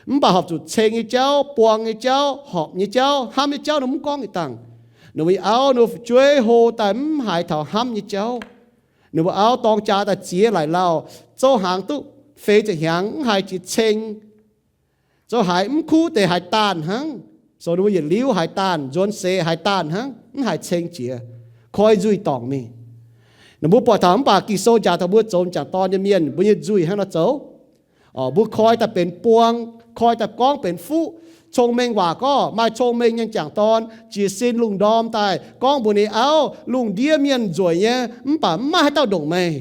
Mv baac horpc zuqc ceng nyei jauv, buang nyei jauv, horpc nyei jauv, hnamv nyei jauv ninh mv gorngv yietc dangh. Ninh mbuo auv ninh mbuo fu'jueiv hlo daaih mv haiz taux hnamv nyei jauv. Ninh mbuo auv dorng jaax daaih ziex laaic lauh, zouv hnaangx duqv feix ziepc hnyangx mv haiz jiex ceng. Zoux haiz mv kuv deix haiz daanh hnangv. Zoux ninh mbuo yietc liuz haiz daanh, nzuonx seix haiz daanh hnangv, mv haiz ceng jiex, koi nzuih dorngc mingh. Ninh mbuo buatc taux mv baac Ging-Sou njaaux taux mbuo zoux m'jangc dorn nyei mienh, mbuo nyei nzuih hnangv nor zoux. Orqc, mbuo koi daaih benx buang, koi daaih gorngv benx fuqv. Cong-mengh waac gorngv, maaih cong-mengh nyei m'jangc dorn jiez sin lungh ndorm daaih gorngv mbuox ninh auv, lungh ndiev mienh nzueic nyei, mv baac mv maaih haaix dauh ndongc meih.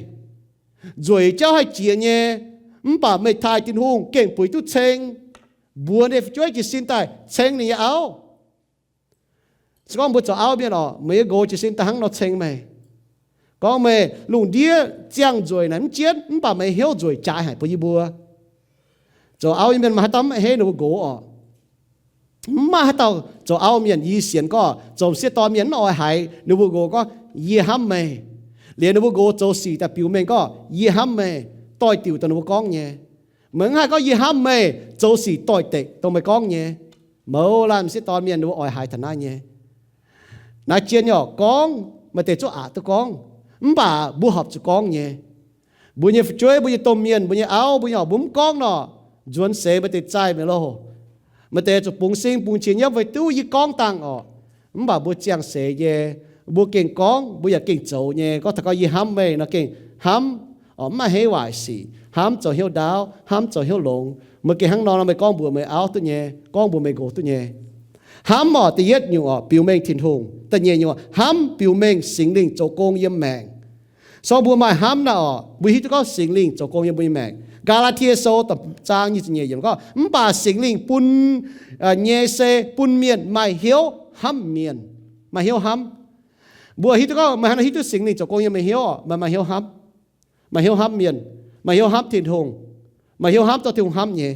Nzueic jauv haih jiex nyei, mv baac meih taaih Tin-Hungh gengh buix duqv ceng. Mbuox ninh fu'jueiv jiez sin daaih ceng ninh nyei auv. Se gorngv mbuo zoux auv mienh orqc, meih nyei nqox jiez sin daaih hnangv nor ceng meih, gorngv meih lungh ndiev ziangh nzueic naaic mv jienv, mv baac meih hnyouv nzueic jaaix haic bun yie mbuo. Zoux auv nyei mienh maaih haaix dauh mv a'hneiv ninh mbuo nqox orqc? Mv maaih haaix dauh zoux auv mienh, yie sienx gorngv zoux m'sieqv dorn mienh mv oix haiz ninh mbuo nqox gorngv, yie hnamv meih. Liuz ninh mbuo nqox zoux sic daaih biux mengh gorngv, yie hnamv meih, doix-diuc dongh ninh mbuo gorngv nyei. Meih mv haih gorngv yie hnamv meih zoux sic doix-dekc dongh meih gorngv nyei. Mouz laanh m'sieqv dorn mienh ninh mbuo oix haiz taux naaiv nyei. Naaiv jien nyei orqc, gorngv maaih deix zungv aqc duqv gorngv, mv baac mbuo horpc zuqc gorngv nyei. Mbuo nyei fu'jueiv, mbuo nyei domh mienh, mbuo nyei auv, mbuo nyei orqc, mbuo mv gorngv nor, nzuonx seix maaih deix zaih meih loh. Maaih deix zuqc bungx sing bungx qiex nyiemv weic duqv yie gorngv dangh orqc. Mv baac mbuo ziangh seix nyei, mbuo gengh gorngv, mbuo yaac gengh zoux nyei. Gorngv taux gorngv yie hnamv meih nor gengh hnamv, orqc, mv maaih haaix waaic sic, hnamv zoux hnyouv ndaauv, hnamv zoux hnyouv longx. Meih gengh hnangv nor nor meih gorngv mbuox meih auv duqv nyei, gorngv mbuox meih nqox duqv nyei. Hnamv orqc, da'yietv nyungc orqc, biux mengh Tin-Hungh. Da'nyeic nyungc orqc, hnamv biux mengh Singx Lingh zoux gong yiem maengc. So mbuo maaih hnamv naaiv orqc, mbuo hiuv duqv gorngv Singx Lingh zoux gong yiem mbuo nyei maengc. Gaa^laa^tie Sou da'zaang nyic ziepc nyeic yiemc gorngv, mv baac Singx Lingh bun, aa, nyei se bun mienh maaih hnyouv hnamv mienh, maaih hnyouv hnamv. Mbuo hiuv duqv gorngv meih hnangv naaiv hiuv duqv Singx Lingh zoux gong yiem meih hnyouv orqc, meih maaih hnyouv hnamv, maaih hnyouv hnamv mienh, maaih hnyouv hnamv Tin-Hungh, maaih hnyouv hnamv dorh Tin-Hungh hnamv nyei.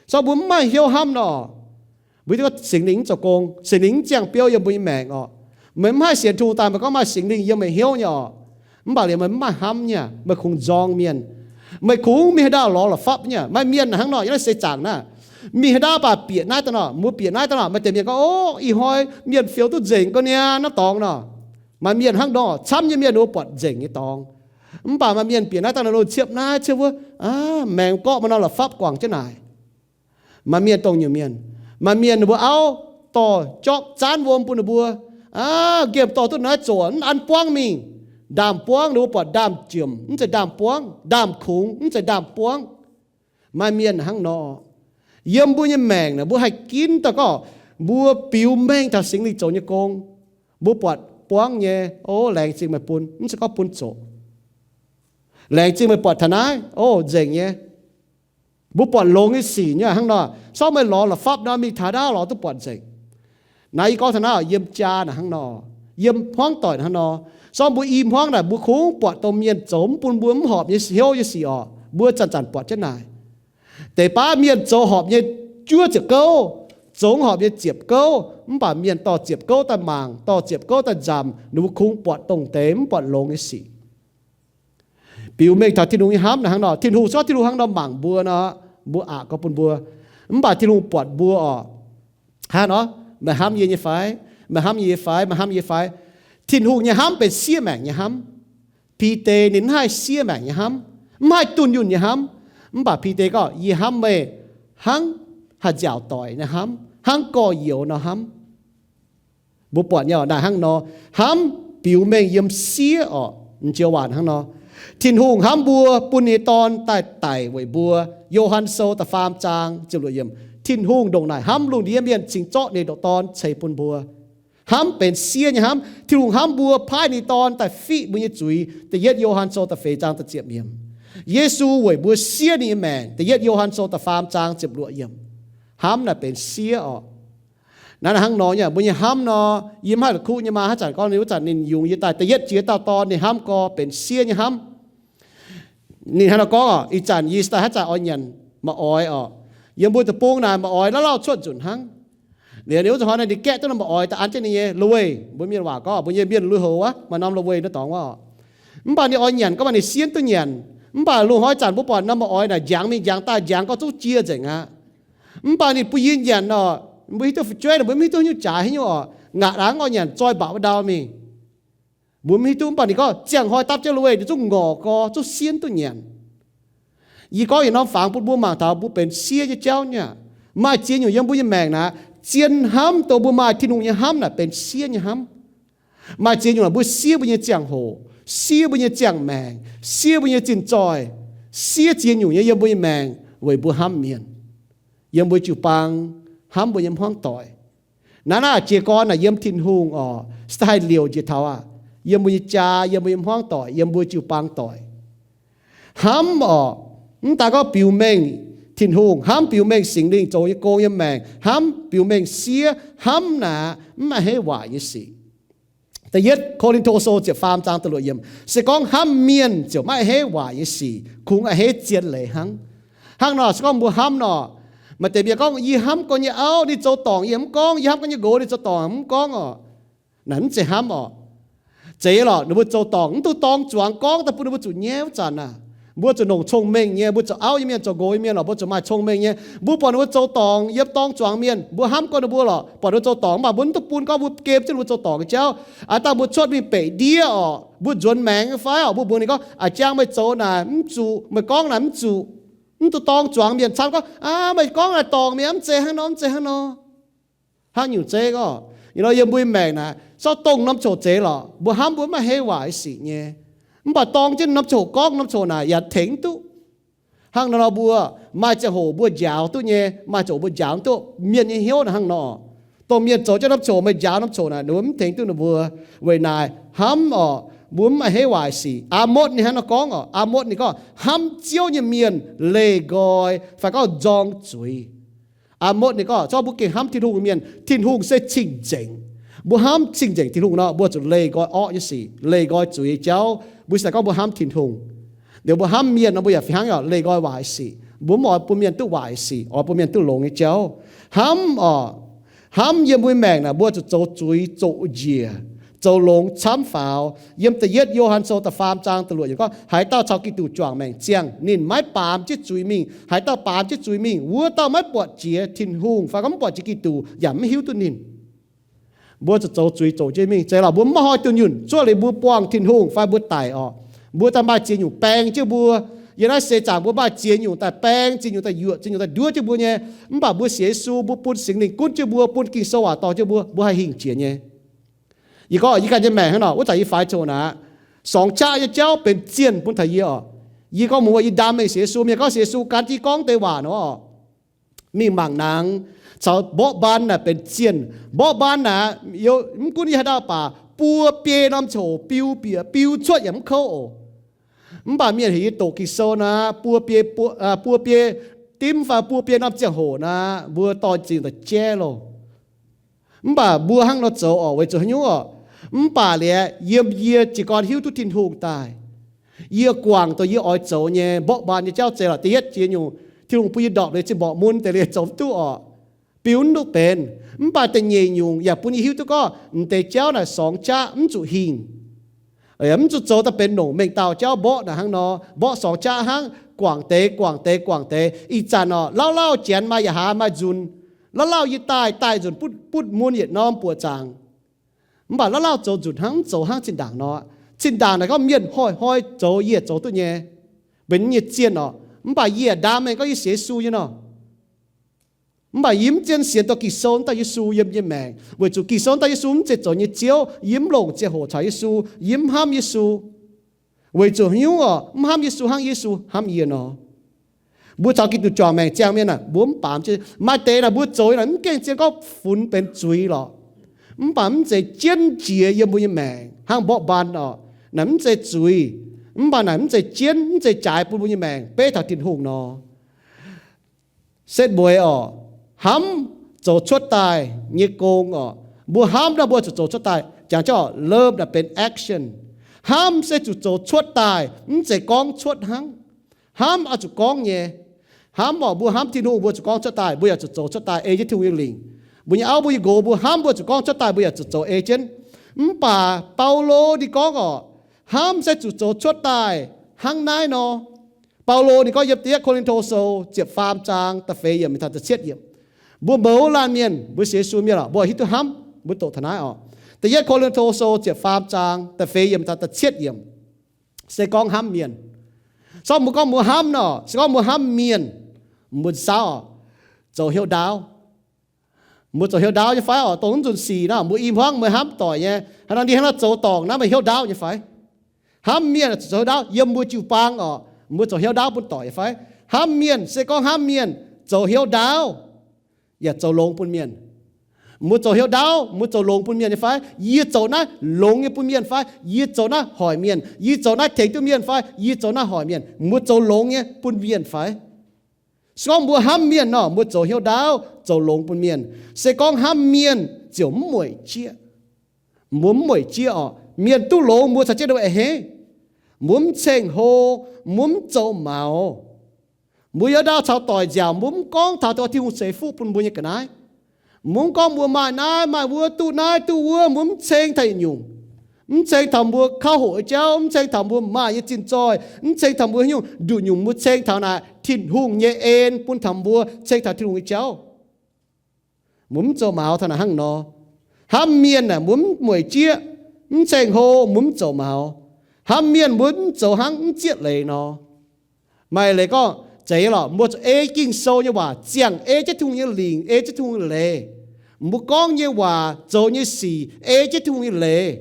So mbuo mv maaih hnyouv hnamv nor, mbuo hiuv duqv gorngv Singx Lingh mv zoux gong, Singx Lingh mv ziangh biouv yiem mbuo nyei maengc orqc. Meih mv haih sienx Tin-Hungh daaih meih gorngv maaih Singx Lingh yiem meih hnyouv nyei orqc. Mv baac liuz meih mv maaih hnamv nyei, meih kungx nzorng mienh. Meih kungx mingh haaix ndau lorz la'fapv nyei. Maaih mienh hnangv nor, yiem naaiv seix zaangc naaiv, mingh haaix ndau baac bieqc naaiv daaih nor, mbuo bieqc naaiv daaih nor, maaih deix mienh gorngv, Ov, ih hnoi mienh fioux duqv nzengc ga'niaa naaiv dorngx nor. Maaih mienh hnangv nor, camv nyei mienh ninh mbuo buatc nzengc nyei dorngx. Mv baac maaih mienh bieqc naaiv daaih nor, ciepv naaiv ciepv wuov, maengx gorqv maaih nor la'fapv guangc jienv naaic. Maaih mienh dongh nyungc mienh, maaih mienh ninh mbuo auv dorh jorqv zaanv wuom bun ninh mbuo, aa, nqemh dorh duqv naaiv zoqc, mv an buangv mingh, ndaamv-buangv, ninh mbuo buatc ndaamv-jomc mv zeiz ndaamv-buangv, ndaamv-kungx mv zeiz ndaamv-buangv. Maaih mienh hnangv nor. Yiem mbuo nyei maengc naaic, mbuo haih ginv daaih gorngv mbuo biux mengh taux Singx Lingh zoux nyei gong, mbuo buatc buangv nyei, o, laengz zingh meih bun, mv zeiz gorngv bun zoqc. Laengz zingh meih buatc taux naaiv, o, nzengc nyei. Mbuo buatc longx nyei sic nyei hnangv nor. Sorng meih lorz la'fapv nor, mingh taux naaiv lorz duqv buatc nzengc. Naaiv yie gorngv taux naaiv, yiem jaa naaic hnangv nor, yiem hmuangv doic hnangv nor. Sorng mbuo i hmuangv naaic, mbuo kungx buatc dongh mienh zoux mv bun mbuo mv horpc nyei hnyouv nyei sic orqc, mbuo zanc-zanc buatc jienv naaic. Deix baav mienh zoux horpc nyei juov ziepc gouv, zoux mv horpc nyei ziepc gouv, mv baac mienh dorh ziepc gouv daaih mangc, dorh ziepc gouv daaih nzamc, ninh mbuo kungx buatc dongh deix mv buatc longx nyei sic. Biux mengh taux Tin-Hungh nyei hnamv naaic hnangv nor. Tin-Hungh, sorng Tin-Hungh hnangv nor mangc mbuo nor, mbuo aqc gorngv bun mbuo. Mv baac Tin-Hungh buatc mbuo orqc, hnangv nor, meih hnamv yie nyei fai? Meih hnamv yie fai? Meih hnamv yie fai? Tin-Hungh nyei hnamv benx siev maengc nyei hnamv. Bide ninh mv haih siev maengc nyei hnamv, mv haih dunh yunh nyei hnamv. Mv baac Bide gorngv, yie hnamv meih hnangv haih nziaauc doic nyei hnamv, hnangv gorx-youz nor hnamv. Mbuo buatc nyei orqc, naaic hnangv nor, hnamv biux mengh yiem siev orqc. M'njoux waac hnangv nor, Tin-Hungh hnamv mbuo, bun ninh nyei Dorn daaih daic weic mbuo. Yo^han Sou da'faam zaang ziepc luoqc yiemc. Tin-Hungh ndongc naaic hnamv lungh ndiev mienh cingx zorqv ninh nyei Dorn ceix bun mbuo. Hnamv benx siev nyei hnamv. Tin-Hungh hnamv mbuo, paaiv ninh nyei Dorn daaih fiqv mbuo nyei zuiz. Da'yietv Yo^han Sou da'feix zaang da'ziepc yiemc. Yesu weic mbuo siev ninh nyei maengc. Da'yietv Yo^han Sou da'faam zaang ziepc luoqc yiemc. Hnamv naaic benx siev orqc. Naaiv hnangv nor nyei, mbuo nyei hnamv nor, yie mv haih la'kuqv nyei maa, haaix zanc gorngv ninh wuov zanc ninh yungz yie daaih da'yietv jiex dauh dorn, ninh hnamv gorx benx siev nyei hnamv. Ninh hnangv nor gorngv orqc, ih zanc yie daaih haaix zanc oix nyanc ma'oix orqc. Yiem mbuo deic-bung naaic ma'oix lauh lauh cuotv nzunc hnangv. Liuz ninh wuov zanc hnoi naaic ninh gaeqv duqv norm ma'oix daaih an jienv ninh nyei lui. Mbuo mienh waac gorngv mbuo nyei mienh lui-houx wuov, maaih norm lui-houx naaiv dorngx wuov orqc. Mv baac ninh oix nyanc gorngv maaih ninh sienv duqv nyanc. Mv baac lungh hnoi zanc mbuo buatc norm ma'oix naaic njangx mingh njangx daaih, njangx gorngv zungv jiex nzengc aqv. Mv baac ninh bun yie nyanc orqc, mbuo hiuv duqv fu'jueiv naaic, mbuo mv hiuv duqv nyungc jaaix haaix nyungc orqc, ngaatc aqv, oix nyanc zoi mba'biauh ndau mingh. Mbuo mv hiuv duqv, mv baac ninh gorngv ziangh hnoi dapv jienv lui, ninh zungv ngorc gorx, zungv sienv duqv nyanc. Yie gorngv yietc norm fangx bun mbuo mangc taux mbuo benx siev nyei jauv nyei aqv. Maaih ziex nyungc yiem mbuo nyei maengc naaic, zien hnamv dongh mbuo maaih Tin-Hungh nyei hnamv naaic benx siev nyei hnamv. Maaih ziex nyungc naaic mbuo siev mbuo nyei ziangh hoc, siev mbuo nyei ziangh maengc, siev mbuo nyei zinh zoih, siev ziex nyungc nyei yiem mbuo nyei maengc weic mbuo hnamv mienh, yiem mbuo jiu-baang, hnamv mbuo nyei hmuangv doic. Naaiv naaic jiez gorn naaic yiem Tin-Hungh orqc, se haih liouc njiec taux aqv, yiem mbuo nyei jaa, yiem mbuo nyei hmuangv doic, yiem mbuo jiu-baang doic. Hnamv orqc, mv daaih gorngv biux mengh Tin-Hungh, hnamv biux mengh Singx Lingh zoux nyei gong yiem maengc, hnamv biux mengh siev, hnamv naaic mv maaih haaix waaic nyei sic. Da'yietv Ko^lin^to Sou ziepc faam zaang da'luoqc yiemc, se gorngv hnamv mienh ziouc maiv a'hneiv waaic nyei sic, kungx a'hneiv zien leiz hnangv. Hnangv nor se gorngv mbuo hnamv nor, maaih deix mienh gorngv, yie hnamv gorx nyei auv, ninh zoux dorngc yie mv gorngv, yie hnamv gorx nyei nqox, ninh zoux dorngc mv gorngv orqc. Naaic mv zeiz hnamv orqc. Zeiz lorqc, ninh mbuo zoux dorngc mv duqv dorng zuangx gorngv daaih bun ninh mbuo zuqc nyaiv wuov zanc aac, mbuo zuqc longc cong-mengh nyei. Mbuo zoux auv nyei mienh, zoux nqox nyei mienh lorqc, mbuo zuqc maaih cong-mengh nyei. Mbuo buatc ninh mbuo zoux dorngc yiem dorng zuangx mienh, mbuo hnamv gorx ninh mbuo lorqc, buatc ninh mbuo zoux dorngc, mv baac mbuo mv duqv bun gorngv mbuo gemh jienv ninh mbuo zoux dorngc nyei jauv. Aa, dangh mbuo cuotv mingh beic ndiev orqc, mbuo nzuonx maengx fai orqc, mbuo mbuox ninh gorngv, aa, jang meih zoux naaic mv zuqc, meih gorngv naaic mv zuqc. Mv duqv dorng zuangx mienh camv gorngv, aa, meih gorngv naaic dorngc mi'aqv, mv zeiz hnangv nor, mv zeiz hnangv nor. Hnangv nyungc zeiv gorngv, ih hnoi yiem mbuo nyei maengc naaic, zorqv dongh norm coc zeix lorqc, mbuo hnamv mbuo mv maaih hei waaic sic nyei. Mv baac dorng jienv norm coc gorngv norm coc naaic yaac tengx mv duqv. Hnangv nor nor mbuo maaih ziangh hoc mbuo njaaux duqv nyei, maaih ziangh hoc mbuo njaaux mv duqv. Mienh nyei hnyouv naaic hnangv nor. Dongh mienh zoux jienv norm coc, meih njaaux norm coc naaic, ninh mbuo mv tengx duqv ninh mbuo. Weic naaic hnamv orqc, mbuo mv maaih hei waaic sic. Aa Motv ninh hnangv nor gorngv orqc, Aa Motv ninh gorngv hnamv Ziouv nyei mienh leih nqoi fai gorngv nzorng zuiz. Aa Motv ninh gorngv, zorqv mbuo gengh hnamv Tin-Hungh nyei mienh, Tin-Hungh se cing-nzengc. Mbuo hnamv cing-nzengc Tin-Hungh nor, mbuo zuqc leih nqoi orqv nyei sic, leih nqoi zuiz nyei jauv. Mbuo se gorngv mbuo hnamv Tin-Hungh. Liuz mbuo hnamv mienh nor, mbuo yaac fih hnangv yaac leih nqoi waaic sic. Mbuo mv oix bun mienh duqv waaic sic, oix bun mienh duqv longx nyei jauv. Hnamv orqc, hnamv yiem mbuo maengc naaic, mbuo zuqc zoux zuiz zoqc njiec, zoux longx camv faaux. Yiem da'yietv Yo^han Sou da'faam zaang da'luoqc yiemc gorngv, haaix dauh caux Giduc juangc maengc ziangh, ninh maiv baamz jienv zuiz mingh. Haaix dauh baamz jienv zuiz mingh, wuov dauh maiv buatc jiex Tin-Hungh fai gorngv mv buatc jiex Giduc yaac mv hiuv duqv ninh. Mbuo zuqc zoux zuiz zoqc jienv mingh. Zeiz lorqc, mbuo mv maaih hnoi dunh yunh, cuotv liuz mbuo buangh Tin-Hungh fai mbuo daic orqc, mbuo daaih maaih ziex nyungc baeng jienv mbuo. Yiem naaiv seix zaangc mbuo maaih ziex nyungc daaih baeng, ziex nyungc daaih yuoqc, ziex nyungc daaih nduov jienv mbuo nyei. Mv baac mbuo sienx Yesu, mbuo bun Singx Lingh gunv jienv mbuo, bun Ging-Sou waac dorh jienv mbuo, mbuo haih hingh jiex nyei. Yie gorngv yie ganh nyei maengc hnangv nor, wuov zanc yie faix coc naaic, sorngx qaqv nyei jauv benx zienh bun taux yie orqc. Yie gorngv muoz, yie ndaam mengh sienx Yesu, mienh gorngv sienx Yesu gan jienv gorngv deix waac nor orqc, mingh mangc nangx, caux mborqv mbaan naaic benx zienh. Mborqv mbaan naaic, mv gunv yie haaix dauh baac, buo biei norm ziangh hoc biu bieqc, biu cuotv yaac mv kouv oc. Mv baac mienh heuc yie doqc Ging-Sou naaic, buo biei, buo biei dimv fai buo biei norm ziangh hoc naaic, mbuo dorh zingh daaih jaiv loh. Mv baac mbuo hnangv nor zoux orqc, weic zuqc haaix nyungc orqc? Mv baac liuz yiem yie jiez gorn hiuv duqv Tin-Hungh daaih, yie guangc dongh yie oix zoux nyei mborqv mbaan nyei jauv zeiz lorqc. Da'yietv jiex nyungc, Tin-Hungh bun yie ndorpc liuz zinh mborqc mun deix liuz zoux mv duqv orqc, biu mv duqv benx. Mv baac da'nyeic nyungc yaac bun yie hiuv duqv gorngv m'deix jauv naaic sorngx qaqv mv zuqc hingh. Mv zuqc zoux daaih benx longc mengh dauh jauv mborqv naaic hnangv nor, mborqv sorngx qaqv hnangv, guangc deix, guangc deix, guangc deix. Ih zanc orqc, lauh lauh janx maaih yaac haaz maaih nzunc. Lauh lauh yie daaih, daaih nzunc butv, butv mun yietc norm buoqc zaangc. Mv baac lauh lauh zoux nzunc hnangv, mv zoux hnangv zinh ndaangc nor. Zinh ndaangc naaic gorngv mienh hnoi-hnoi zoux yie zoux duqv nyei, benx nyei zienh orqc. Mv baac yie ndaam mengh gorngv yie sienx Yesu nyei nor. Mv baac yie mv zien sienx dongh Ging-Sou wuov dauh Yesu yiem yie nyei maengc, weic zuqc Ging-Sou wuov dauh Yesu mv zeiz zoux nyei Ziouv. Yie mv longc ziangh hoc caux Yesu, yie mv hnamv Yesu. Weic zuqc haaix nyungc orqc? Mv hnamv Yesu hnangv Yesu hnamv yie nor. Mbuo caux Giduc juangc maengc ziangh mienh aah, mbuo mv baamz jienv. Maaih deix naaic mbuo zoux naaic mv gaengh zien gorngv funx benx zuiz lorqc. Mv baac mv zeiz jienv jiex yiem mbuo nyei maengc hnangv mborqv mbaan orqc. Naaic mv zeiz zuiz, mv baac naaic mv zeiz jienv, mv zeiz jaaix bun mbuo nyei maengc beiv taux Tin-Hungh nor. Setv mueiz orqc, hnamv zoux cuotv daaih nyei gong orqc. Mbuo hnamv nor mbuo zuqc zoux cuotv daaih. Jangx jauv orqc, love naaic benx action. Hnamv se zuqc zoux cuotv daaih, mv zeiz gorngv cuotv hnangv. Hnamv oix zuqc gorngv nyei. Hnamv orqc, mbuo hnamv Tin-Hungh mbuo zuqc gorngv cuotv daaih, mbuo yaac zuqc zoux cuotv daaih ei jienv Tin-Hungh nyei lingc. Mbuo nyei auv, mbuo nyei nqox, mbuo hnamv mbuo zuqc gorngv cuotv daaih, mbuo yaac zuqc zoux ei jienv. Mv baac Baulo ninh gorngv orqc, hnamv se zuqc zoux cuotv daaih hnangv naaiv nor. Baulo ninh gorngv yiem Da'yietv Ko^lin^to Sou ziepc faam zaang da'feix yiemc mingh taux da'cietv yiemc, mbuo mouz laanh mienh, mbuo sienx Yesu mienh orqc, mbuo hiuv duqv hnamv, mbuo doqc taux naaiv orqc. Da'yietv Ko^lin^to Sou ziepc faam zaang da'feix yiemc mingh taux da'cietv yiemc, se gorngv hnamv mienh. Sorng mbuo gorngv mbuo hnamv nor, se gorngv mbuo hnamv mienh, mbuo saauv orqc, zoux hnyouv ndaauv. Mbuo zoux hnyouv ndaauv nyei fai orqc? Dongh wuov nzunc sic nor, mbuo i hmuangv meih hnamv doic nyei, haaix nor ndie hnangv nor zoux dorngc naaiv meih hnyouv ndaauv nyei fai? Hnamv mienh zoux hnyouv ndaauv yiem mbuo jiu-baang orqc, mbuo zoux hnyouv ndaauv bun doic nyei fai? Hnamv mienh se gorngv hnamv mienh zoux hnyouv ndaauv, yaac zoux longx bun mienh. Mbuo zoux hnyouv ndaauv, mbuo zoux longx bun mienh nyei fai? Yie zoux naaiv longx nyei bun mienh fai? Yie zoux naaiv hoic mienh? Yie zoux naaiv tengx duqv mienh fai? Yie zoux naaiv hoic mienh? Mbuo zoux longx nyei bun mienh fai? Se gorngv mbuo hnamv mienh nor, mbuo zoux hnyouv ndaauv zoux longx bun mienh. Se gorngv hnamv mienh ziouc mv mueic jieqv. Mbuo mv mueic jieqv orqc. Mienh duqv longx mbuo caux jienv a'hneiv. Mbuo mv ceng-hlo, mbuo mv zoux maux. Mbuo hnyouv ndaauv caux doic nziaauc, mbuo mv gorngv taux Tin-Hungh ceix fuqv bun mbuo nyei ga'naaiv. Mbuo mv gorngv mbuo maaih naaiv maaih wuov, duqv naaiv duqv wuov, mbuo mv ceng taux yietc nyungc. Mv ceng taux mbuo kauv hoqc nyei jauv, mv ceng taux mbuo maaih nyei zinh zoih, mv ceng taux mbuo haaix nyungc nduqc nyungc, mbuo ceng taux naaic Tin-Hungh nyei en bun taux mbuo ceng taux Tin-Hungh nyei jauv. Mbuo mv zoux maux taux naaic hnangv nor. Hnamv mienh aah, mbuo mv mueic jieqv, mv ceng-hlo, mbuo mv zoux maux. Hnamv mienh mbuo mv zoux hnangv mv zieqv leiz nor. Maaih leiz gorngv zeiz lorqc, mbuo zuqc ei Ging-Sou nyei waac ziangh, ei jienv Tin-Hungh nyei lingc, ei jienv Tin-Hungh nyei leiz. Mbuo gorngv nyei waac, zoux nyei sic ei jienv Tin-Hungh nyei leiz.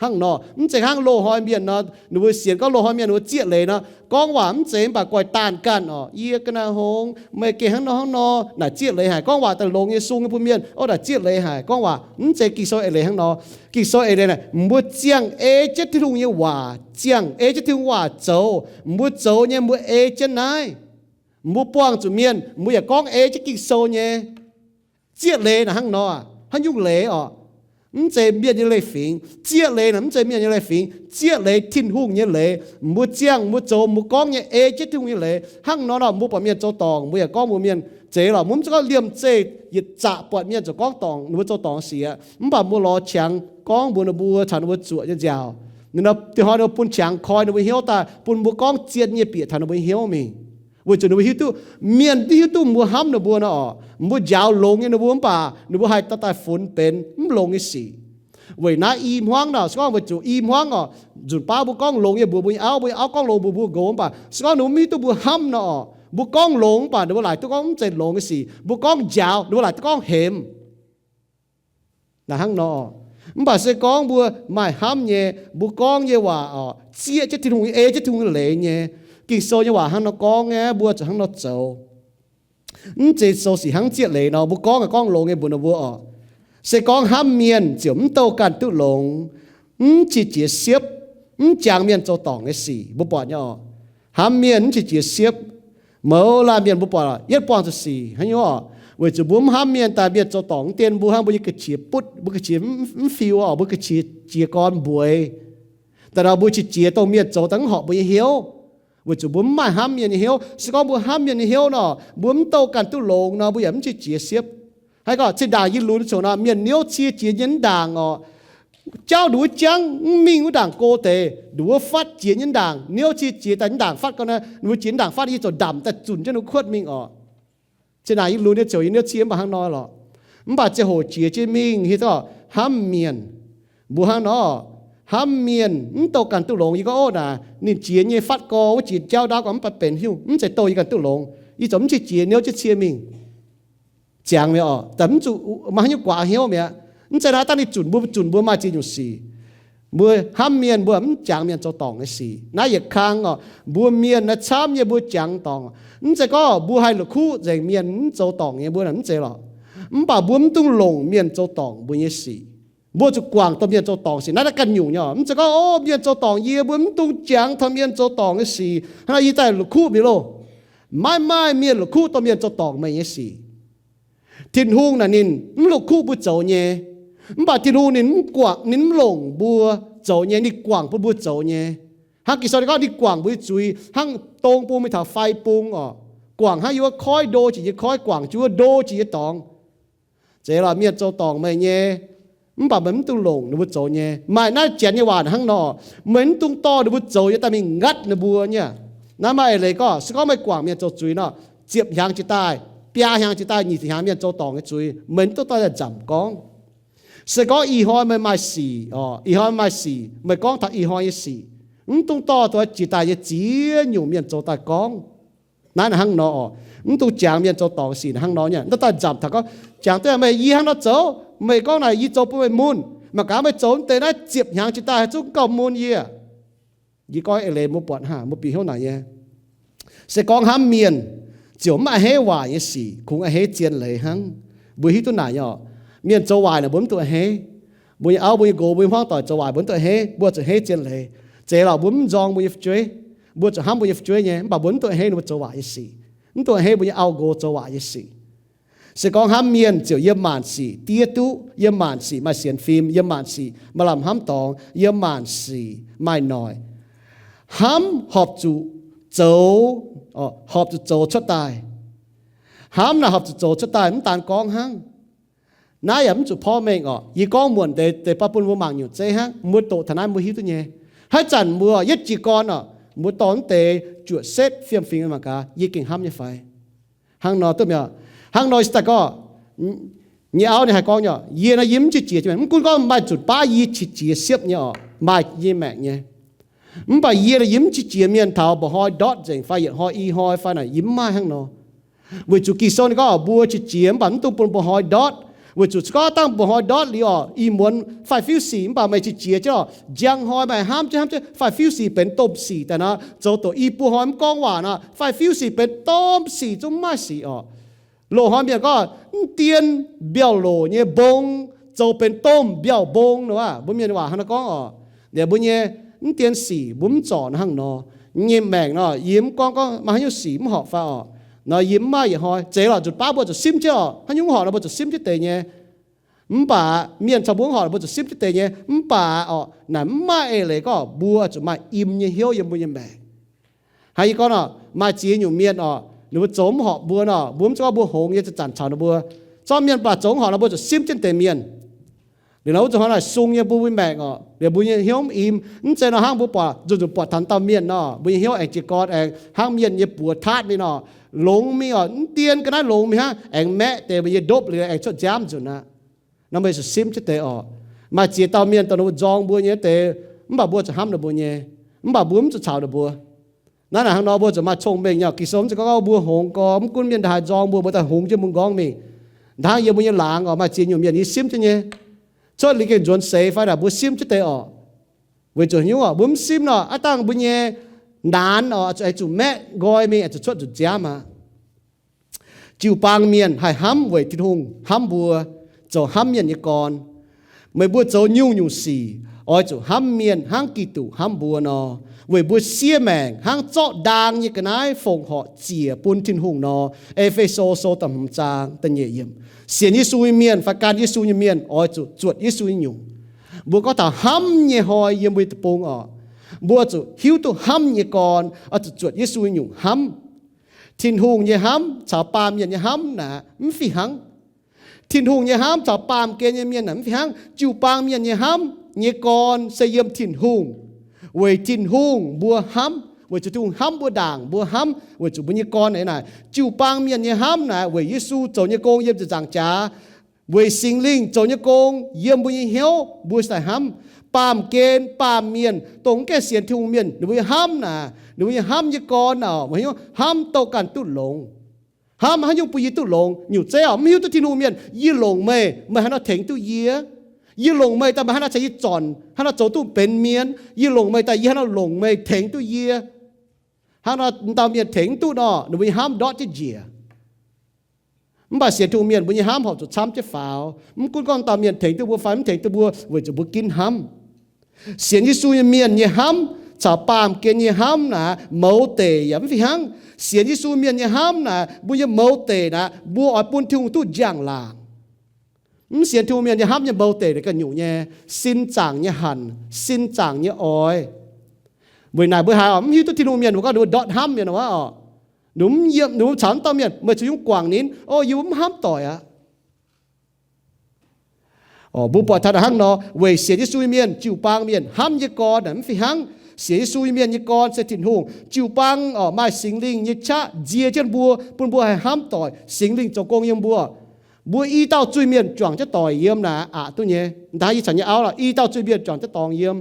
Hnangv nor, mv zeiz hnangv loz-hnoi mienh nor, ninh mbuo sienx gorngv loz-hnoi mienh ninh mbuo zieqv leiz nor, gorngv waac mv zeiz mv baac guaih daanh ganh orqc, yie ga'naaiv hngongx, meih gengh hnangv nor hnangv nor, naaic zieqv leiz haic. Gorngv waac daaih longx nyei sung nyei bun mienh, o, naaic zieqv leiz haic. Gorngv waac mv zeiz Ging-Sou eix leiz hnangv nor. Ging-Sou eix leiz naaic, mbuo ziangh ei jienv Tin-Hungh nyei waac, ziangh ei jienv Tin-Hungh waac zoux, mbuo zoux nyei mbuo ei jienv naaiv. Mbuo buangh zuqc mienh, mbuo yaac gorngv ei jienv Ging-Sou nyei. Zieqv leiz naaic hnangv nor, haaix nyungc leiz orqc? Mv zeiz mienh nyei leiz-fingx. Zieqv leiz naaic mv zeiz mienh nyei leiz-fingx. Zieqv leiz Tin-Hungh nyei leiz. Mbuo ziangh, mbuo zoux, mbuo gorngv nyei ei jienv Tin-Hungh nyei leiz. Hnangv nor nor, mbuo buatc mienh zoux dorngc, mbuo yaac gorngv mbuox mienh, zeiz lorqc, mbuo mv zeiz gorngv liemh zeih yietc zaqc buatc mienh zoux gorngv dorngc, ninh mbuo zoux dorngc sic aqv. Mv baac mbuo lorz qangx gorngv mbuox ninh mbuo caux ninh mbuo zuoqc nyei nziaaux. Ninh nor, dinh hnoi ninh mbuo bun qangx koi ninh mbuo hnyouv daaih, bun mbuo gorngv zien nyei bieqc taux ninh mbuo hnyouv mingh, weic zuqc ninh mbuo hiuv duqv, mienh hiuv duqv mbuo hnamv ninh mbuo nor oc, mbuo njaaux longx nyei ninh mbuo mv baac ninh mbuo haih dorh daaih funx benx mv longx nyei sic. Weic naaiv i hmuangv nor, se gorngv weic zuqc i hmuangv oc, nzunc baav mbuo gorngv longx nyei mbuox mbuo nyei auv, mbuo nyei auv gorngv longx mbuox mbuo nqox mv baac se gorngv ninh mbuo mv hiuv duqv mbuo hnamv nor oc, mbuo gorngv longx mv baac ninh mbuo laaic duqv gorngv mv zeiz longx nyei sic, mbuo gorngv njaaux ninh mbuo laaic duqv gorngv hemx. Naaiv hnangv nor. Mv baac se gorngv mbuo maaih hnamv nyei, mbuo gorngv nyei waac oc, zieqv jienv Tin-Hungh, ei jienv Tin-Hungh nyei leiz nyei. Ging-Sou nyei waac hnangv nor gorngv aqv, mbuo zuqc hnangv nor zoux. Mv zeiz sou sic hnangv zieqv leiz nor, mbuo gorngv aengx gorngv longx nyei mbuox ninh mbuo oc. Se gorngv hnamv mienh ziouc mv douh ganh duqv longx, mv qiex jiez siepv, mv jangx mienh zoux dorngc nyei sic. Mbuo buatc nyei oc, hnamv mienh mv qiex jiez siepv. Mouz laanh mienh mbuo buatc yietv buangh zuqc sic hnangv nyungc oc. Weic zuqc mbuo mv hnamv mienh daaih mienh zoux dorngc mv dien mbuo hnangv, mbuo nyei ga'qiex butv, mbuo ga'qiex mv, mv fiu oc, mbuo ga'qiex jiez gorn mbueix. Daaih nor mbuo qiex jiez dongh mienh zoux daaih mv horpc mbuo nyei hnyouv, weic zuqc mbuo mv maaih hnamv mienh nyei hnyouv. Se gorngv mbuo hnamv mienh nyei hnyouv nor, mbuo mv douh ganh duqv longx nor, mbuo yaac mv qiex jiez siepv. Haaix gorngv cin-ndaangc yie lunx ziouc nor, mienh niouv cie jiex nyei ndaangc oc, jauv nduov wuov jangv mv mingh wuov ndaangc go deix, nduov wuov fatv jiex nyei ndaangc, niouv cie jiex daaih nyei ndaangc fatv gau naaiv, ninh mbuo jiex nyei ndaangc fatv yie ziouc ndamc daaih zunc jienv ninh kuotv mingh oc. Cin-ndaangc yie lunx nyei ziouc yie niouv cie mv baac hnangv nor lorqc. Mv baac ziangh hoc jiex jienv mingh hiuv duqv hnamv mienh. Mbuo hnangv nor, hnamv mienh mv douh ganh duqv longx. Yie gorngv, ov, naaic ninh jiex nyei fatv gau, wuov jiex jauv ndaauv gau mv baac benx hiuv, mv zeiz douh yie ganh duqv longx. Yie ziouc mv qiex jiez niouv jienv cie mingh. Ziangx mi'aqv oc, daaih mv zuqc maaih haaix nyungc guaax hnyouv mi'aqv. Mv zeiz naaiv dangh ninh zunc mbuo, zunc mbuo maaih ziex nyungc sic. Mbuo hnamv mienh, mbuo mv jangx mienh zoux dorngc nyei sic. Naaiv yietc kang oc, mbuo mienh naaiv camv nyei mbuo jangx dorngc. Mv zeiz gorngv mbuo haih la'kuqv nzengc mienh mv zoux dorngc nyei, mbuo naaic mv zeiz lorqc. Mv baac mbuo mv dungx longc mienh zoux dorngc mbuo nyei sic. Mbuo zuqc guangc dongh mienh zoux dorngc sic. Naaiv naaiv ganh nyungc nyei oc. Mv zeiz gorngv, ov, mienh zoux dorngc yie, mbuo mv dungx jangx taux mienh zoux dorngc nyei sic, hnangv naaiv yie daaih la'kuqv mi'aqv loh. Maiv maaih mienh la'kuqv dongh mienh zoux dorngc meih nyei sic. Tin-Hungh naaic ninh mv la'kuqv mbuo zoux nyei. Mv baac Tin-Hungh ninh mv guangc, ninh mv longc mbuo zoux nyei, ninh guangc bun mbuo zoux nyei. Hnangv Ging-Sou ninh gorngv ninh guangc mbuo nyei zuiz hnangv dong bung mingh taux fai bung oc. Guangc hnangv yiem wuov koiv ndo jiex nyei koiv guangc jienv wuov ndo jiex nyei dorngx. Zeiz lorqc, mienh zoux dorngc meih nyei, mv baac meih mv dungx longc ninh mbuo zoux nyei. Maaih naaiv janx nyei waac hnangv nor, meih mv dungx dorh ninh mbuo zoux nyei daaih mingh nqatv ninh mbuo nyei. Naaiv maaih eix leiz gorngv, se gorngv meih guangc mienh zoux zuiz nor, ziepc hnyangx jiex daaih, biaa hnyangx jiex daaih, nyic ziepc hnyangx mienh zoux dorngc nyei zuiz, meih mv dungx dorh daaih nzamc gorngv. Se gorngv ih hnoi meih maaih sic oc, ih hnoi maaih sic, meih gorngv taux ih hnoi nyei sic, mv dungx dorh dongh jiex daaih nyei ziex nyungc mienh zoux daaih gorngv. Naaiv naaic hnangv nor oc, mv dungx jangx mienh zoux dorngc sic naaic hnangv nor nyei. Ndortv daaih nzamc taux gorngv, jangx duqv meih, yie hnangv nor zoux, meih gorngv naaic yie zoux bun meih mun, mangc gaax meih zoux deix naaiv ziepc hnyangx jiex daaih haih zungv gauh mun yie. Yie gorngv eix leiz mbuo buatc hnangv, mbuo bieqc hnyouv naaic nyei. Se gorngv hnamv mienh, ziouc mv a'hneiv waaic nyei sic, kungx a'hneiv zien leiz hnangv. Mbuo hiuv duqv naaic nyei oc. Mienh zoux waaic naaic mbuo mv dungx a'hneiv. Mbuo nyei auv, mbuo nyei nqox, mbuo nyei hmuangv doic zoux waaic mbuo mv dungx a'hneiv, mbuo zuqc a'hneiv zien leiz. Zeiz lorqc, mbuo mv nzorng mbuo nyei fu'jueiv, mbuo zuqc hnamv mbuo nyei fu'jueiv nyei, mv baac mbuo mv dungx a'hneiv ninh mbuo zoux waaic nyei sic. Mv dungx a'hneiv mbuo nyei auv nqox zoux waaic nyei sic. Se gorngv hnamv mienh ziouc yiem maanc sic diev duqv, yiem maanc sic maaih sienx fim, yiem maanc sic maaih lamh hnamv dorngx, yiem maanc sic maaih noic. Hnamv horpc zuqc zoux, horpc zuqc zoux cuotv daaih. Hnamv naaic horpc zuqc zoux cuotv daaih, mv daan gorngv hnangv. Naaiv yaac mv zuqc porv mengh oc. Yie gorngv muonc deix, deix baav bun mbuo mangc nyungc zeiv hnangv. Mbuo doqc taux naaiv mbuo hiuv duqv nyei. Haaix zanc mbuo yietv jiez gorn oc, mbuo dorh mv deix juoqc setv fiem-fingx mangc gaax yie gengh hnamv nyei fai. Hnangv nor duqv mi'aqv. Hnangv nor se daaih gorngv, nyei auv ninh haih gorngv nyei, yie naaiv yie mv qiex jiez, mv gunv gorngv maaih nzunc baav yie qiex jiez siepv nyei oc, maaih yie maengc nyei. Mv baac yie naaic yie mv qiex jiez mienh taux mba'hnoi ndortv nzengc fai yietc hnoi i hnoi fai naaic yie mv maaih hnangv nor. Weic zuqc Ging-Sou ninh gorngv mbuo qiex jiez mv baac mv dungx bun mba'hnoi ndortv. Weic zuqc se gorngv dangh mba'hnoi ndortv liuz oc, ih muonz faix-fiuv sic mv baac meih qiex jiez jienv oc, njang hnoi meih hnamv jienv hnamv jienv faix-fiuv sic benx domh sic daaih nor, zoux doqc i buo hnoi mv gorngv waac nor, faix-fiuv sic benx domh sic zungv mv maaih sic oc. Loz-hnoi mienh gorngv mv dien mbiauh loc nyei mbong zoux benx domh mbiauh mbong nor aqv. Mbuo mienh waac hnangv nor gorngv oc. Liuz mbuo nyei mv dien sic mbuo mv zorc nor hnangv nor. Nyei maengc nor yie mv gorngv gorngv maaih haaix nyungc sic mv horpc fai oc. Nor yie mv maaih yietc hnoi. Zeiz lorqc, nzunc baav mbuo zuqc simv jienv oc, haaix nyungc mv horpc nor mbuo zuqc simv jienv deix nyei. Mv baac mienh caux mbuo mv horpc nor mbuo zuqc simv jienv deix nyei. Mv baac oc, naaic mv maaih eix leiz gorngv mbuo zuqc maaih im nyei hnyouv yiem mbuo nyei maengc. Hnangv yie gorngv nor, maaih ziex nyungc mienh oc, ninh mbuo zoux mv horpc mbuo nor, mbuo mv zeiz gorngv mbuo hngongx nyei zanc-zanc caux ninh mbuo. Zorqv mienh mv baac zoux mv horpc nor mbuo zuqc simv jienv deix mienh. Liuz nor wuov zuqc hnangv naaic sung nyei bun mbuo maengc oc. Liuz mbuo nyei hnyouv mv im. Mv zeiz nor hnangv mbuo buatc nzunc nzunc buatc taux dauh mienh nor, mbuo nyei hnyouv aengx jiez gorn aengx hnangv mienh nyei buoz taatv mingh nor, longx mingh oc. Mv dien ga'naaiv longx mingh hnangv, aengx maeqv deix mbuo nyei ndopv liuz aengx cuotv nziaamv nzunc aqv. Nor meih zuqc simv jienv deix oc. Maaih ziex dauh mienh dongh ninh mbuo nzorng mbuo nyei deix, mv baac mbuo zuqc hnamv ninh mbuo nyei, mv baac mbuo mv zuqc caux ninh mbuo. Naaiv naaic hnangv nor mbuo zuqc maaih cong-mengh nyei. Ging-Sou mv zeiz gorngv mbuo hngongx gorx, mv gunv mienh ndaaih haaix nzorng mbuo, mbuo daaih hngongx jienv mbuo nqorngv mingh. Hnangv yiem mbuo nyei laangz oc, maaih ziex nyungc mienh yie simv jienv nyei. Cuotv liuz gengh nzuonx seix fai naaic mbuo simv jienv deix oc. Weic zuqc haaix nyungc oc, mbuo mv simv nor, aav dangh mbuo nyei naanx oc, zuqc, zuqc maeqv nqoi mingh, zuqc cuotv nzunc nziaamv aqv. Jiu-baang mienh haih hnamv weic Tin-Hungh hnamv mbuo, zoux hnamv mienh nyei gorn. Meih mbuo zoux nyungc-nyungc sic oix zuqc hnamv mienh hnangv Giduc hnamv mbuo nor, weic mbuo siev maengc hnangv zorqv ndaang nyei ga'naaiv fongc horc ziec bun Tin-Hungh nor. E^fe^so Sou da'hmz zaang da'nyeic yiemc. Sienx Yesu nyei mienh fai gan Yesu nyei mienh oix zuqc zuotc Yesu nyei nyungc. Mbuo gorngv taux hnamv nyei hnoi yiem mbuo nyei deic-bung oc, mbuo zuqc hiuv duqv hnamv nyei gorn oix zuqc zuotc Yesu nyei nyungc hnamv. Tin-Hungh nyei hnamv caux baamh mienh nyei hnamv naaic mv fih hnangv. Tin-Hungh nyei hnamv caux baamh gen nyei mienh naaic mv fih hnangv. Jiu-baang mienh nyei hnamv nyei gorn se yiem Tin-Hungh. Weic Tin-Hungh mbuo hnamv, weic zuqc Tin-Hungh hnamv mbuo ndaangc mbuo hnamv, weic zuqc mbuo nyei gorn naaic. Jiu-baang mienh nyei hnamv naaic weic Yesu zoux nyei gong yiem ziepc nzaangc jaax, weic Singx Lingh zoux nyei gong yiem mbuo nyei hnyouv mbuo se daaih hnamv. Baamh gen baamh mienh dongh mv gaengh sienx Tin-Hungh mienh, ninh mbuo nyei hnamv naaic, ninh mbuo nyei hnamv nyei gorn naaic, hnamv douh ganh duqv longx. Hnamv haaix nyungc bun yie duqv longx? Nyungc zeiv oc, mv hiuv duqv Tin-Hungh mienh, yie longc meih, meih haaix nor tengx duqv yie? Yie longc meih daaih meih haaix nor caux yie zornc, haaix nor zoux duqv benx mienh? Yie longc meih daaih yie haaix nor longc meih tengx duqv yie? Hnangv nor dauh mienh tengx duqv nor, ninh mbuo nyei hnamv ndortv jienv njiec. Mv baac sienx Tin-Hungh mienh mbuo nyei hnamv horpc zuqc camv jienv faaux. Mv gunv gorngv dauh mienh tengx duqv mbuo fai mv tengx duqv mbuo, weic zuqc mbuo ginv hnamv. Sienx Yesu nyei mienh nyei hnamv caux baamh gen nyei hnamv naaic mouz deic yaac mv fih hnangv. Sienx Yesu mienh nyei hnamv naaic mbuo nyei mouz deic naaic mbuo oix bun Tin-Hungh duqv njang-laangc. Mv sienx Tin-Hungh mienh nyei hnamv nyei mouz deic naaic ganh nyungc nyei, sin zaangc nyei hanc, sin zaangc nyei oix. Weic naaic mbuo haiz oc, mv hiuv duqv Tin-Hungh mienh mbuo gorngv ninh mbuo ndortv hnamv mienh wuov oc. Ninh mbuo mv yiem, ninh mbuo caux mv dauh mienh, meih zuqc yiem guangc ninh, o, yie mbuo mv hnamv doic aqv. Oc, mbuo buatc taux naaic hnangv nor, weic sienx Yesu nyei mienh, jiu-baang mienh hnamv nyei gorn naaic mv fih hnangv. Sienx Yesu nyei mienh nyei gorn se Tin-Hungh. Jiu-baang oc, maaih Singx Lingh nyei qaqv nzie jienv mbuo, bun mbuo haih hnamv doic, Singx Lingh zoux gong yiem mbuo. Mbuo i dauh zuiz-mienh juangc jienv doic yiem naaic aqc duqv nyei. Ndaav yie caux nyei auv lorqc, i dauh zuiz-mienh juangc jienv dorngx yiem.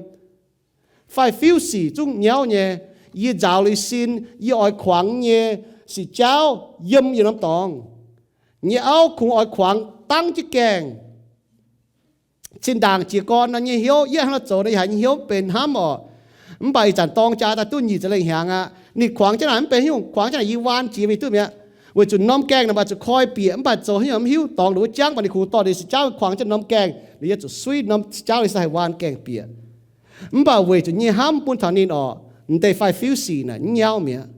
Faix-fiuv sic zungv nyauv nyei. Yie nzaaux liuz sin, yie oix kuangx nyei siqc jauv yiem yietc norm dorngx. Nyei auv kungx oix kuangx dangv jienv gaengh. Zinh ndaangc jiez gorn nor nyei hnyouv, yie hnangv nor zoux nor yie haiz nyei hnyouv mv benx hnamv oc. Mv baac ih zanc dorng jaax daaih duqv nyic ziepc lengh hnyangx aqv. Ninh kuangx jienv naaic mv benx hnyouv, kuangx jienv naaic yie waan jiex mingh duqv mi'aqv. Weic zuqc norm gaengh naaic maaih zuqc koi bieqc, mv baac zoux haaix nyungc mv hiuv, dorngx ninh wuov jangv, mv baac ninh kungx dorh ninh siqc jauv kuangx jienv norm gaengh, liuz yie zuqc suiv norm siqc jauv liuz se haih waan gaengh bieqc. Mv baac weic zuqc nyei hnamv bun taux ninh oc, m'deix faix-fiuv sic naaic mv nyauv mi'aqv.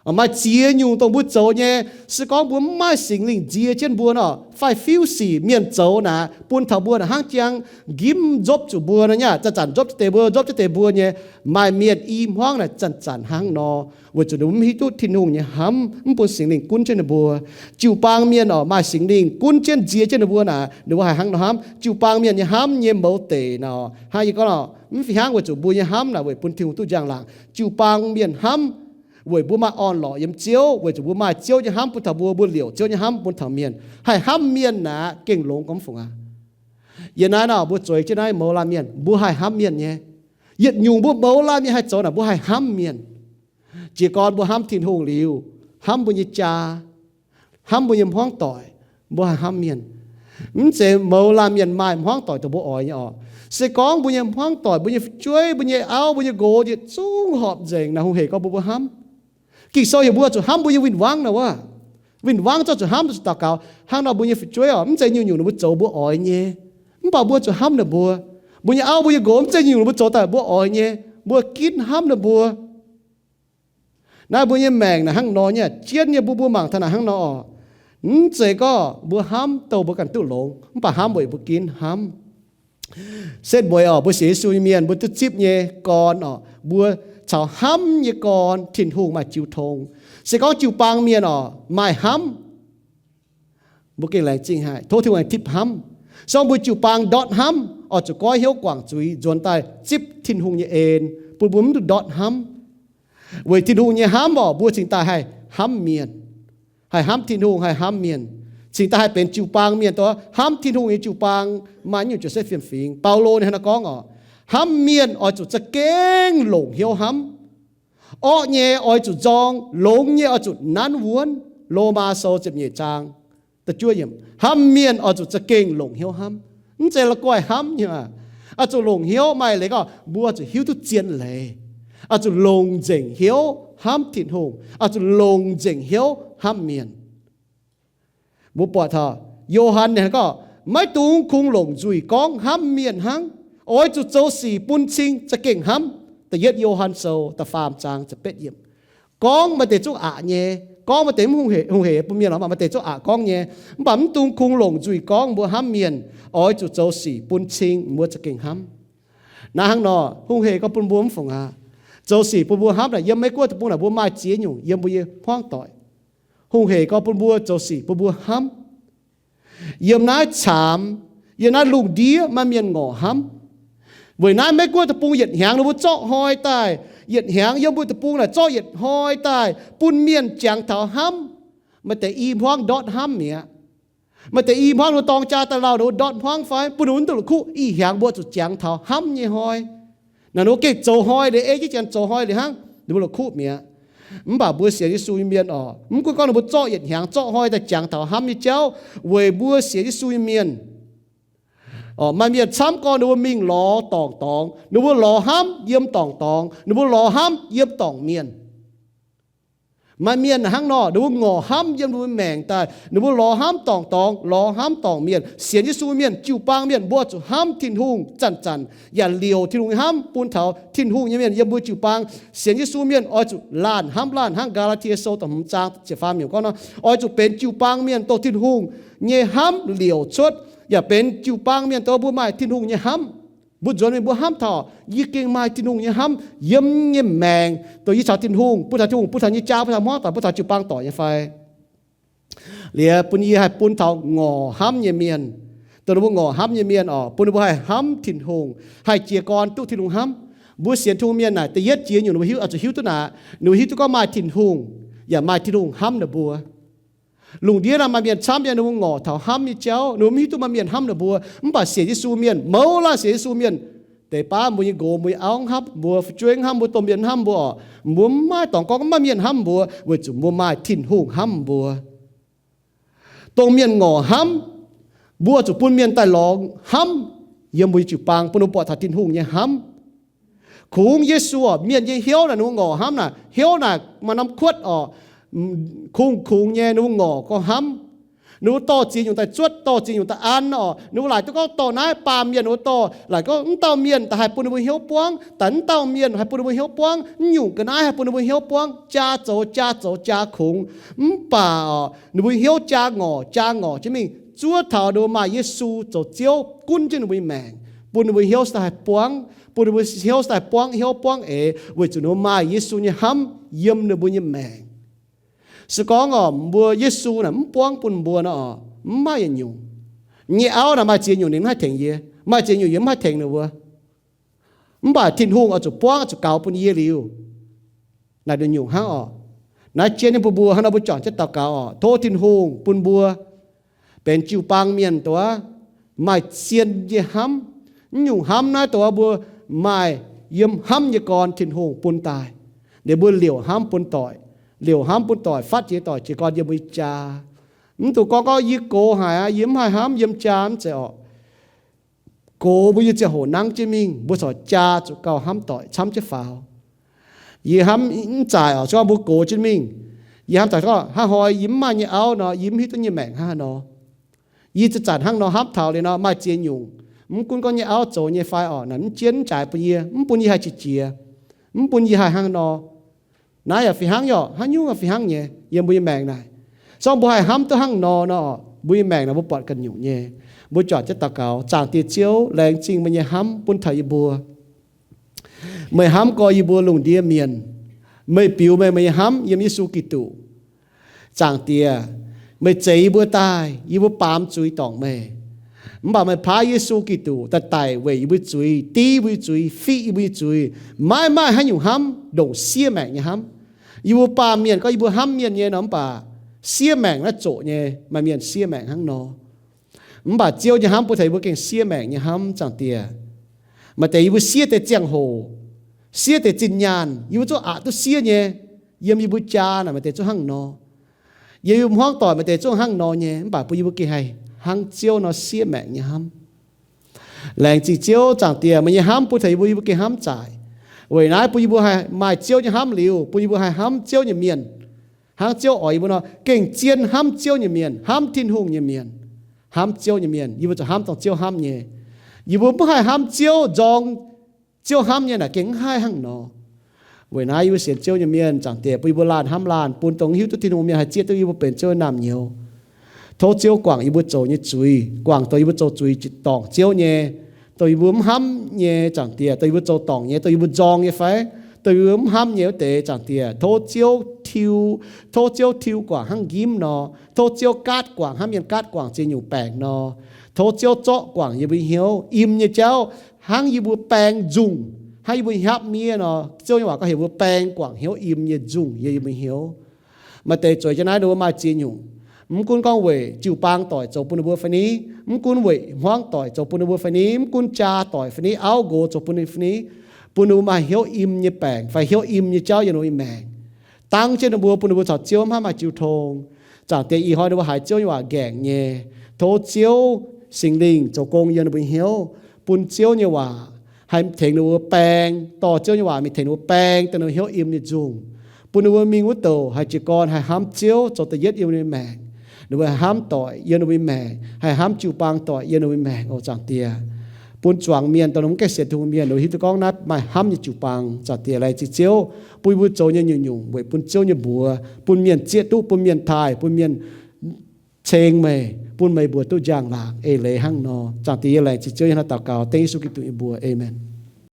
Maaih ziex nyungc dongh mbuo zoux nyei, se gorngv mbuo mv maaih Singx Lingh nzie jienv mbuo nor, faix-fiuv sic mienh zoux naaic bun taux mbuo naaic hnangv jang nqimv nzopv zuqc mbuo nor nyei aqv. Zanc-zanc nzopv jienv deix mbuo, nzopv jienv deix mbuo nyei. Maaih mienh i hmuangv naaic zanc-zanc hnangv nor, weic zuqc ninh mbuo mv hiuv duqv Tin-Hungh nyei hnamv, mv bun Singx Lingh gunv jienv ninh mbuo. Jiu-baang mienh oc, maaih Singx Lingh gunv jienv nzie jienv ninh mbuo naaic, ninh mbuo haih hnangv nor hnamv. Jiu-baang mienh nyei hnamv nyei mouz deic nor, hnangv yie gorngv nor, mv fih hnangv weic zuqc mbuo nyei hnamv naaic weic bun Tin-Hungh duqv njang-laangc. Jiu-baang mienh hnamv weic mbuo maaih orn-lorqc yiem Ziouv, weic zuqc mbuo maaih Ziouv nyei hnamv bun taux mbuo, mbuo liouc Ziouv nyei hnamv bun taux mienh. Haih hnamv mienh naaic gengh longx gormx fungc aqv. Yiem naaiv nor mbuo zueiz jienv naaiv mouz laanh mienh, mbuo haih hnamv mienh nyei. Yietc nyungc mbuo mouz laanh mienh haih zoux naaic mbuo haih hnamv mienh. Jiez gorn mbuo hnamv Tin-Hungh liuz, hnamv mbuo nyei jaa, hnamv mbuo nyei hmuangv doic, mbuo haih hnamv mienh. Mv zeiz mouz laanh mienh maaih hmuangv doic dongh mbuo oix nyei oc. Se gorngv mbuo nyei hmuangv doic, mbuo nyei fu'jueiv, mbuo nyei auv, mbuo nyei nqox yietc zungv horpc nzengc naaic, hungh hec gorngv mbuo mbuo hnamv. Ging-Sou heuc mbuo zuqc hnamv mbuo nyei win-wangv naaic wuov. Win-wangv zorqv zuqc hnamv, zuqc daux gaux. Hnangv nor mbuo nyei fu'jueiv oc, mv zeiz nyungc-nyungc ninh mbuo zoux mbuo oix nyei. Mv baac mbuo zuqc hnamv ninh mbuo. Mbuo nyei auv, mbuo nyei nqox mv zeiz nyungc-nyungc ninh mbuo zoux daaih mbuo oix nyei. Mbuo ginv hnamv ninh mbuo. Naaiv mbuo nyei maengc naaic hnangv nor nyei, jienv nyei mbuo, mbuo mangc taux naaic hnangv nor oc. Mv zeiz gorngv mbuo hnamv dongh mbuo ganh duqv longx, mv baac hnamv weic mbuo ginv hnamv. Setv mueiz oc, mbuo sienx Yesu nyei mienh, mbuo duqv zipv nyei gorn oc, mbuo caux hnamv nyei gorn Tin-Hungh maaih jiu tong. Se gorngv jiu-baang mienh oc maaih hnamv, mbuo gengh laengz zingh haic, tov Tin-Hungh aengx tipv hnamv. So mbuo jiu-baang ndortv hnamv, oix zuqc goiv hnyouv guangc zuiz nzuonx daaih zipv Tin-Hungh nyei en, bun mbuo mv dungx ndortv hnamv. Weic Tin-Hungh nyei hnamv orqc, mbuo cingx daaih haih hnamv mienh, haih hnamv Tin-Hungh, haih hnamv mienh, cingx daaih haih benx jiu-baang mienh, dongh hnamv Tin-Hungh nyei jiu-baang. Maaih nyungc joseph fiem-fingx, Baulo ninh hnangv naaiv gorngv orqc, hnamv mienh oix zuqc za'gengh longc hnyouv hnamv. Orqv nyei oix zuqc nzorng, longx nyei oix zuqc nanv wuonv. Lomaa Sou ziepc nyeic zaang. Hnamv mienh oix zuqc za'gengh longc hnyouv hnamv. Mv zeiz la'guaih hnamv nyei aqv. Oix zuqc longc hnyouv, maaih leiz gorngv mbuo oix zuqc hiuv duqv zien leiz, oix zuqc longc nzengc hnyouv hnamv Tin-Hungh, oix zuqc longc nzengc hnyouv hnamv mienh. Mbuo buatc taux Yo^han ninh gorngv, maiv dungx kungx longc nzuih gorngv hnamv mienh hnangv. Oix zuqc zoux sic bun cing za'gengh hnamv. Da'yietv Yo^han Sou da'faam zaang ziepc betv yiemc. Gorngv maaih deix zungv aqc nyei, gorngv maaih deix mv hungh hec bun mienh lorqc, maaih deix zungv aqc gorngv nyei. Mv baac mv dungx kungx longc nzuih gorngv mbuo hnamv mienh. Oix zuqc zoux sic bun cing mbuo za'gengh hnamv. Naaiv hnangv nor, hungh hec gorngv bun mbuo mv fungc aqv. Zoux sic bun mbuo hnamv naaic, yiem Meiv Guoqv deic-bung naaic mbuo maaih ziex nyungc yiem mbuo nyei hmuangv doic. Hungh hec gorngv bun mbuo zoux sic bun mbuo hnamv. Yiem naaiv caamx, yiem naaiv lungh ndiev maaih mienh ngorc hnamv. Weic naaiv Meiv Guoqv deic-bung yietc hnyangx ninh mbuo zorqv hnoi daaih, yietc hnyangx yiem mbuo deic-bung naaic zorqv yietc hnoi daaih bun mienh jangx taux hnamv. Maaih deix i hmuangv ndortv hnamv mi'aqv. Maaih deix i hmuangv ninh mbuo dorng jaa daaih lauh, ninh mbuo ndortv hmuangv fai bun ninh mbuo mv duqv la'kuqv. Ih hnyangx mbuo zuqc jangx taux hnamv nyei hnoi. Naaiv ninh mbuo gengh zoux hnoi liuz, ei jienv janx zoux hnoi liuz hnangv, ninh mbuo la'kuqv mi'aqv. Mv baac mbuo sienx Yesu nyei mienh orqc, mv gunv gorngv ninh mbuo zorqv yietc hnyangx zorqv hnoi daaih jangx taux hnamv nyei jauv, weic mbuo sienx Yesu nyei mienh orqc, maaih mienh camv gorngv ninh mbuo mingh lorz dorngc dorngx, ninh mbuo lorz hnamv yiem dorngc dorngx, ninh mbuo lorz hnamv yiem dorngc mienh. Maaih mienh hnangv nor, ninh mbuo ngorc hnamv yiem ninh mbuo maengc daaih, ninh mbuo lorz hnamv dorngc dorngx, lorz hnamv dorngc mienh. Sienx Yesu mienh, jiu-baang mienh, mbuo zuqc hnamv Tin-Hungh zanc-zanc yaac liouc Tin-Hungh nyei hnamv bun taux Tin-Hungh nyei mienh yiem mbuo jiu-baang. Sienx Yesu mienh oix zuqc laanh hnamv laanh hnangv Gaa^laa^tie Sou da'hmz zaang ziepc faam yiemc gorngv nor, oix zuqc benx jiu-baang mienh dongh Tin-Hungh nyei hnamv liouc cuotv, yaac benx jiu-baang mienh dongh mbuo maaih Tin-Hungh nyei hnamv. Mbuo nzuonx mingh mbuo hnamv taux yie gengh maaih Tin-Hungh nyei hnamv yiem nyei maengc, dongh yie caux Tin-Hungh, bun taux Tin-Hungh, bun taux nyei jaa, bun taux hmuangv doic, bun taux jiu-baang doic nyei fai? Liuz bun yie haih bun taux ngorc hnamv nyei mienh, dongh ninh mbuo ngorc hnamv nyei mienh orqc, bun ninh mbuo haih hnamv Tin-Hungh, haih jiez gorn duqv Tin-Hungh hnamv. Mbuo sienx Tin-Hungh mienh naaic, da'yietv jiex nyungc ninh mbuo hiuv, oix zuqc hiuv duqv naaic, ninh mbuo hiuv duqv gorngv maaih Tin-Hungh, yaac maaih Tin-Hungh hnamv ninh mbuo. Lungh ndiev naaiv maaih mienh camv nyei, ninh mbuo ngorc taux hnamv nyei jauv, ninh mbuo mv hiuv duqv maaih mienh hnamv ninh mbuo. Mv baac sienx Yesu mienh, mouz laanh sienx Yesu mienh, deix baav mbuo nyei nqox, mbuo nyei auv hnamv mbuo, fu'jueiv hnamv mbuo, domh mienh hnamv mbuo orqc, mbuo mv maaih dorngx gorngv mv maaih mienh hnamv mbuo, weic zuqc mbuo maaih Tin-Hungh hnamv mbuo. Dongh mienh ngorc hnamv, mbuo zuqc bun mienh daaih lorz hnamv yiem mbuo nyei jiu-baang, bun ninh mbuo buatc taux Tin-Hungh nyei hnamv. Kungx Yesu orqc, mienh nyei hnyouv naaic, ninh mbuo ngorc hnamv naaic, hnyouv naaic maaih norm kuotv orqc, kungx-kungx nyei ninh mbuo ngorc gorngv hnamv. Ninh mbuo dorh ziex nyungc daaih zuotv, dorh ziex nyungc daaih an orqc. Ninh mbuo laaic duqv gorngv dorh naaiv baamh mienh ninh mbuo dorh, laaic gorngv mv dauh mienh daaih haih bun ninh mbuo hnyouv buangv, daaih mv dauh mienh haih bun ninh mbuo hnyouv buangv, mv nyungc ga'naaiv haih bun ninh mbuo hnyouv buangv, jaa zoux jaa zoux jaa kungx. Mv baac orqc, ninh mbuo hnyouv jaa ngorc jaa ngorc jienv mingh, zuov taux ninh mbuo maaih Yesu zoux Ziouv gunv jienv ninh mbuo nyei maengc, bun ninh mbuo hnyouv daaih haih buangv, bun ninh mbuo hnyouv daaih buangv hnyouv buangv eix, weic zuqc ninh mbuo maaih Yesu nyei hnamv yiem ninh mbuo nyei maengc. Se gorngv orqc, mbuo Yesu naaic mv buangv bun mbuo nor orqc, mv maaih yietc nyungc. Nyei auv naaic maaih ziex nyungc ninh mv haih tengx yie, maaih ziex nyungc yie mv haih tengx ninh mbuo. Mv baac Tin-Hungh oix zuqc buangv, oix zuqc gaux bun yie liuz, naaic nduqc nyungc hnangv orqc. Naaiv jienv nyei bun mbuo hnangv nor, mbuo juangc jienv daux gaux orqc, tov Tin-Hungh bun mbuo benx jiu-baang mienh dongh maaih zien nyei hnamv. Mv nyungc hnamv naaiv dongh mbuo maaih yiem hnamv nyei gorn Tin-Hungh bun daaih. Liuz mbuo liouc hnamv bun doic, liouc hnamv bun doic, fatv jiex doic jiez gorn yiem mbuo nyei jaa. Mv dungx gorngv gorngv yie gox haic aqv, yie mv haih hnamv yiem jaa, mv zeiz orqc. Gox mbuo nyei ziangh hoc nangv jienv mingh, mbuo corc jaa zuqc gauh hnamv doic camv jienv faaux. Yie hnamv mv zaic orqc, se gorngv mbuo gox jienv mingh, yie hnamv zaic gorngv hnangv hnoi yie mv maaih nyei auv nor, yie mv hiuv duqv nyei maengc hnangv haaix nor. Yie zanc-zanc hnangv nor hnamv taux liuz nor, maaih ziex nyungc, mv gunv gorngv nyei auv zoux nyei fai orqc, naaic mv jienv mv jaaix bun yie, mv bun yie haih qiex jiez, mv bun yie haih hnangv nor. Naaiv yaac fih hnangv, yaac haaix nyungc fih hnangv nyei yiem mbuo nyei maengc naaic. Se gorngv mbuo haih hnamv duqv hnangv nor nor, mbuo nyei maengc naaic mbuo buatc ganh nyungc nyei. Mbuo juangc jienv daux gaux. Zaangc Diex Ziouv, laengz zingh meih nyei hnamv bun taux yie mbuo. Meih hnamv gorx yie mbuo lungh ndiev mienh. Meih biux meih, meih nyei hnamv yiem Yesu Giduc. Zaangc Diex, meih zeix yie mbuo daaih, yie mbuo baamz zuiz dorngc meih. Mv baac meih paaiv Yesu Giduc daaih daic weic yie mbuo zuiz, ding yie mbuo zuiz, fiqv yie mbuo zuiz, maiv maaih haaix nyungc hnamv ndongc siev maengc nyei hnamv. Yie mbuo baamh mienh gorngv yie mbuo hnamv mienh nyei nor, mv baac siev maengc naaiv zoqc nyei, maaih mienh siev maengc hnangv nor. Mv baac Ziouv nyei hnamv bun taux yie mbuo gengh siev maengc nyei hnamv, Zaangc Diex. Maaih deix yie mbuo siev deix ziangh hoc, siev deix zinh nyaanh, yie mbuo zungv aqc duqv siev nyei. Yiem yie mbuo jaa naaic maaih deix zungv hnangv nor. Yiem yie mbuo hmuangv doic maaih deix zungv hnangv nor nyei, mv baac bun yie mbuo gengh haih hnangv Ziouv nor siev maengc nyei hnamv. Laengz zingh Ziouv, Zaangc Diex, meih nyei hnamv bun taux yie mbuo, yie mbuo gengh hnamv zaaic. Weic naaiv bun yie mbuo haih maaih Ziouv nyei hnamv liuz, bun yie mbuo haih hnamv Ziouv nyei mienh, hnangv Ziouv oix yie mbuo nor, gengh zien hnamv Ziouv nyei mienh, hnamv Tin-Hungh nyei mienh, hnamv Ziouv nyei mienh. Yie mbuo zuqc hnamv dongh Ziouv hnamv nyei. Yie mbuo mv haih hnamv Ziouv nzorng Ziouv hnamv nyei naaic gengh mv haih hnangv nor. Weic naaiv yie mbuo sienx Ziouv nyei mienh, Zaangc Diex, bun yie mbuo laanh hnamv laanh, bun dongh hiuv duqv Tin-Hungh mienh haih zieqv duqv yie mbuo benx Ziouv nyei naamh nyouz. Tov Ziouv guangc yie mbuo zoux nyei zuiz, guangc dongh yie mbuo zoux zuiz jiex dorngc Ziouv nyei, dongh yie mbuo mv hnamv nyei, Zaangc Diex, dongh yie mbuo zoux dorngc nyei, dongh yie mbuo nzorng nyei fai dongh yie mbuo mv hnamv nyei wuov deix, Zaangc Diex. Tov Ziouv tiuv, tov Ziouv tiuv guangc hnangv njimv nor. Tov Ziouv gaatv guangc hnangv mienh gaatv guangc ziex nyungc baengc nor. Tov Ziouv zorqv guangc yie mbuo hnyouv im nyei jauv, hnangv yie mbuo baeng nzungh, hnangv yie mbuo hiaapv miev nor. Ziouv nyei waac gorngv heuc mbuo baeng guangc hnyouv im nyei nzungh yiem yie mbuo hnyouv. Maaih deix zueiz jienv naaiv ninh mbuo maaih ziex nyungc. Mv gunv gorngv weic jiu-baang doic zoux bun ninh mbuo fai ni, mv gunv weic hmuangv doic zoux bun ninh mbuo fai ni, mv gunv jaa doic fai ni, auv nqox zoux bun ninh fai ni, bun ninh mbuo maaih hnyouv im nyei baengc fai hnyouv im nyei jauv yiem ninh mbuo nyei maengc. Dangv jienv ninh mbuo, bun ninh mbuo caux Ziouv mv haih maaih jiu tong. Zaangc Diex, ih hnoi ninh mbuo haiz Ziouv nyei waac nqaengc nyei. Tov Ziouv Singx Lingh zoux gong yiem ninh mbuo hnyouv, bun Ziouv nyei waac haih tengx ninh mbuo baeng, dorh Ziouv nyei waac mingh tengx ninh mbuo baeng dongh ninh mbuo hnyouv im nyei nzungh, bun ninh mbuo mingh wuov douc haih jiez gorn haih hnamv Ziouv zoux da'yietv yiem ninh mbuo nyei maengc. Ninh mbuo haih hnamv doic yiem ninh mbuo nyei maengc, haih hnamv jiu-baang doic yiem ninh mbuo nyei maengc oc, Zaangc Diex. Bun zuangx mienh, dongh ninh mbuo mv gaengh sienx Tin-Hungh mienh, ninh mbuo hiuv duqv gorngv naaiv maaih hnamv nyei jiu-baang, Zaangc Diex, laengz zingh Ziouv, bun yie mbuo zoux nyei nyungc-nyungc weic bun Ziouv nyei mbuox, bun mienh zieqv duqv, bun mienh taaih, bun mienh ceng meih, bun meih mbuox duqv njang-laangc eix leiz hnangv nor. Zaangc Diex, yie laengz zingh Ziouv, yie hnangv naaiv daux gaux dengv Yesu Giduc nyei mbuox. Aamen.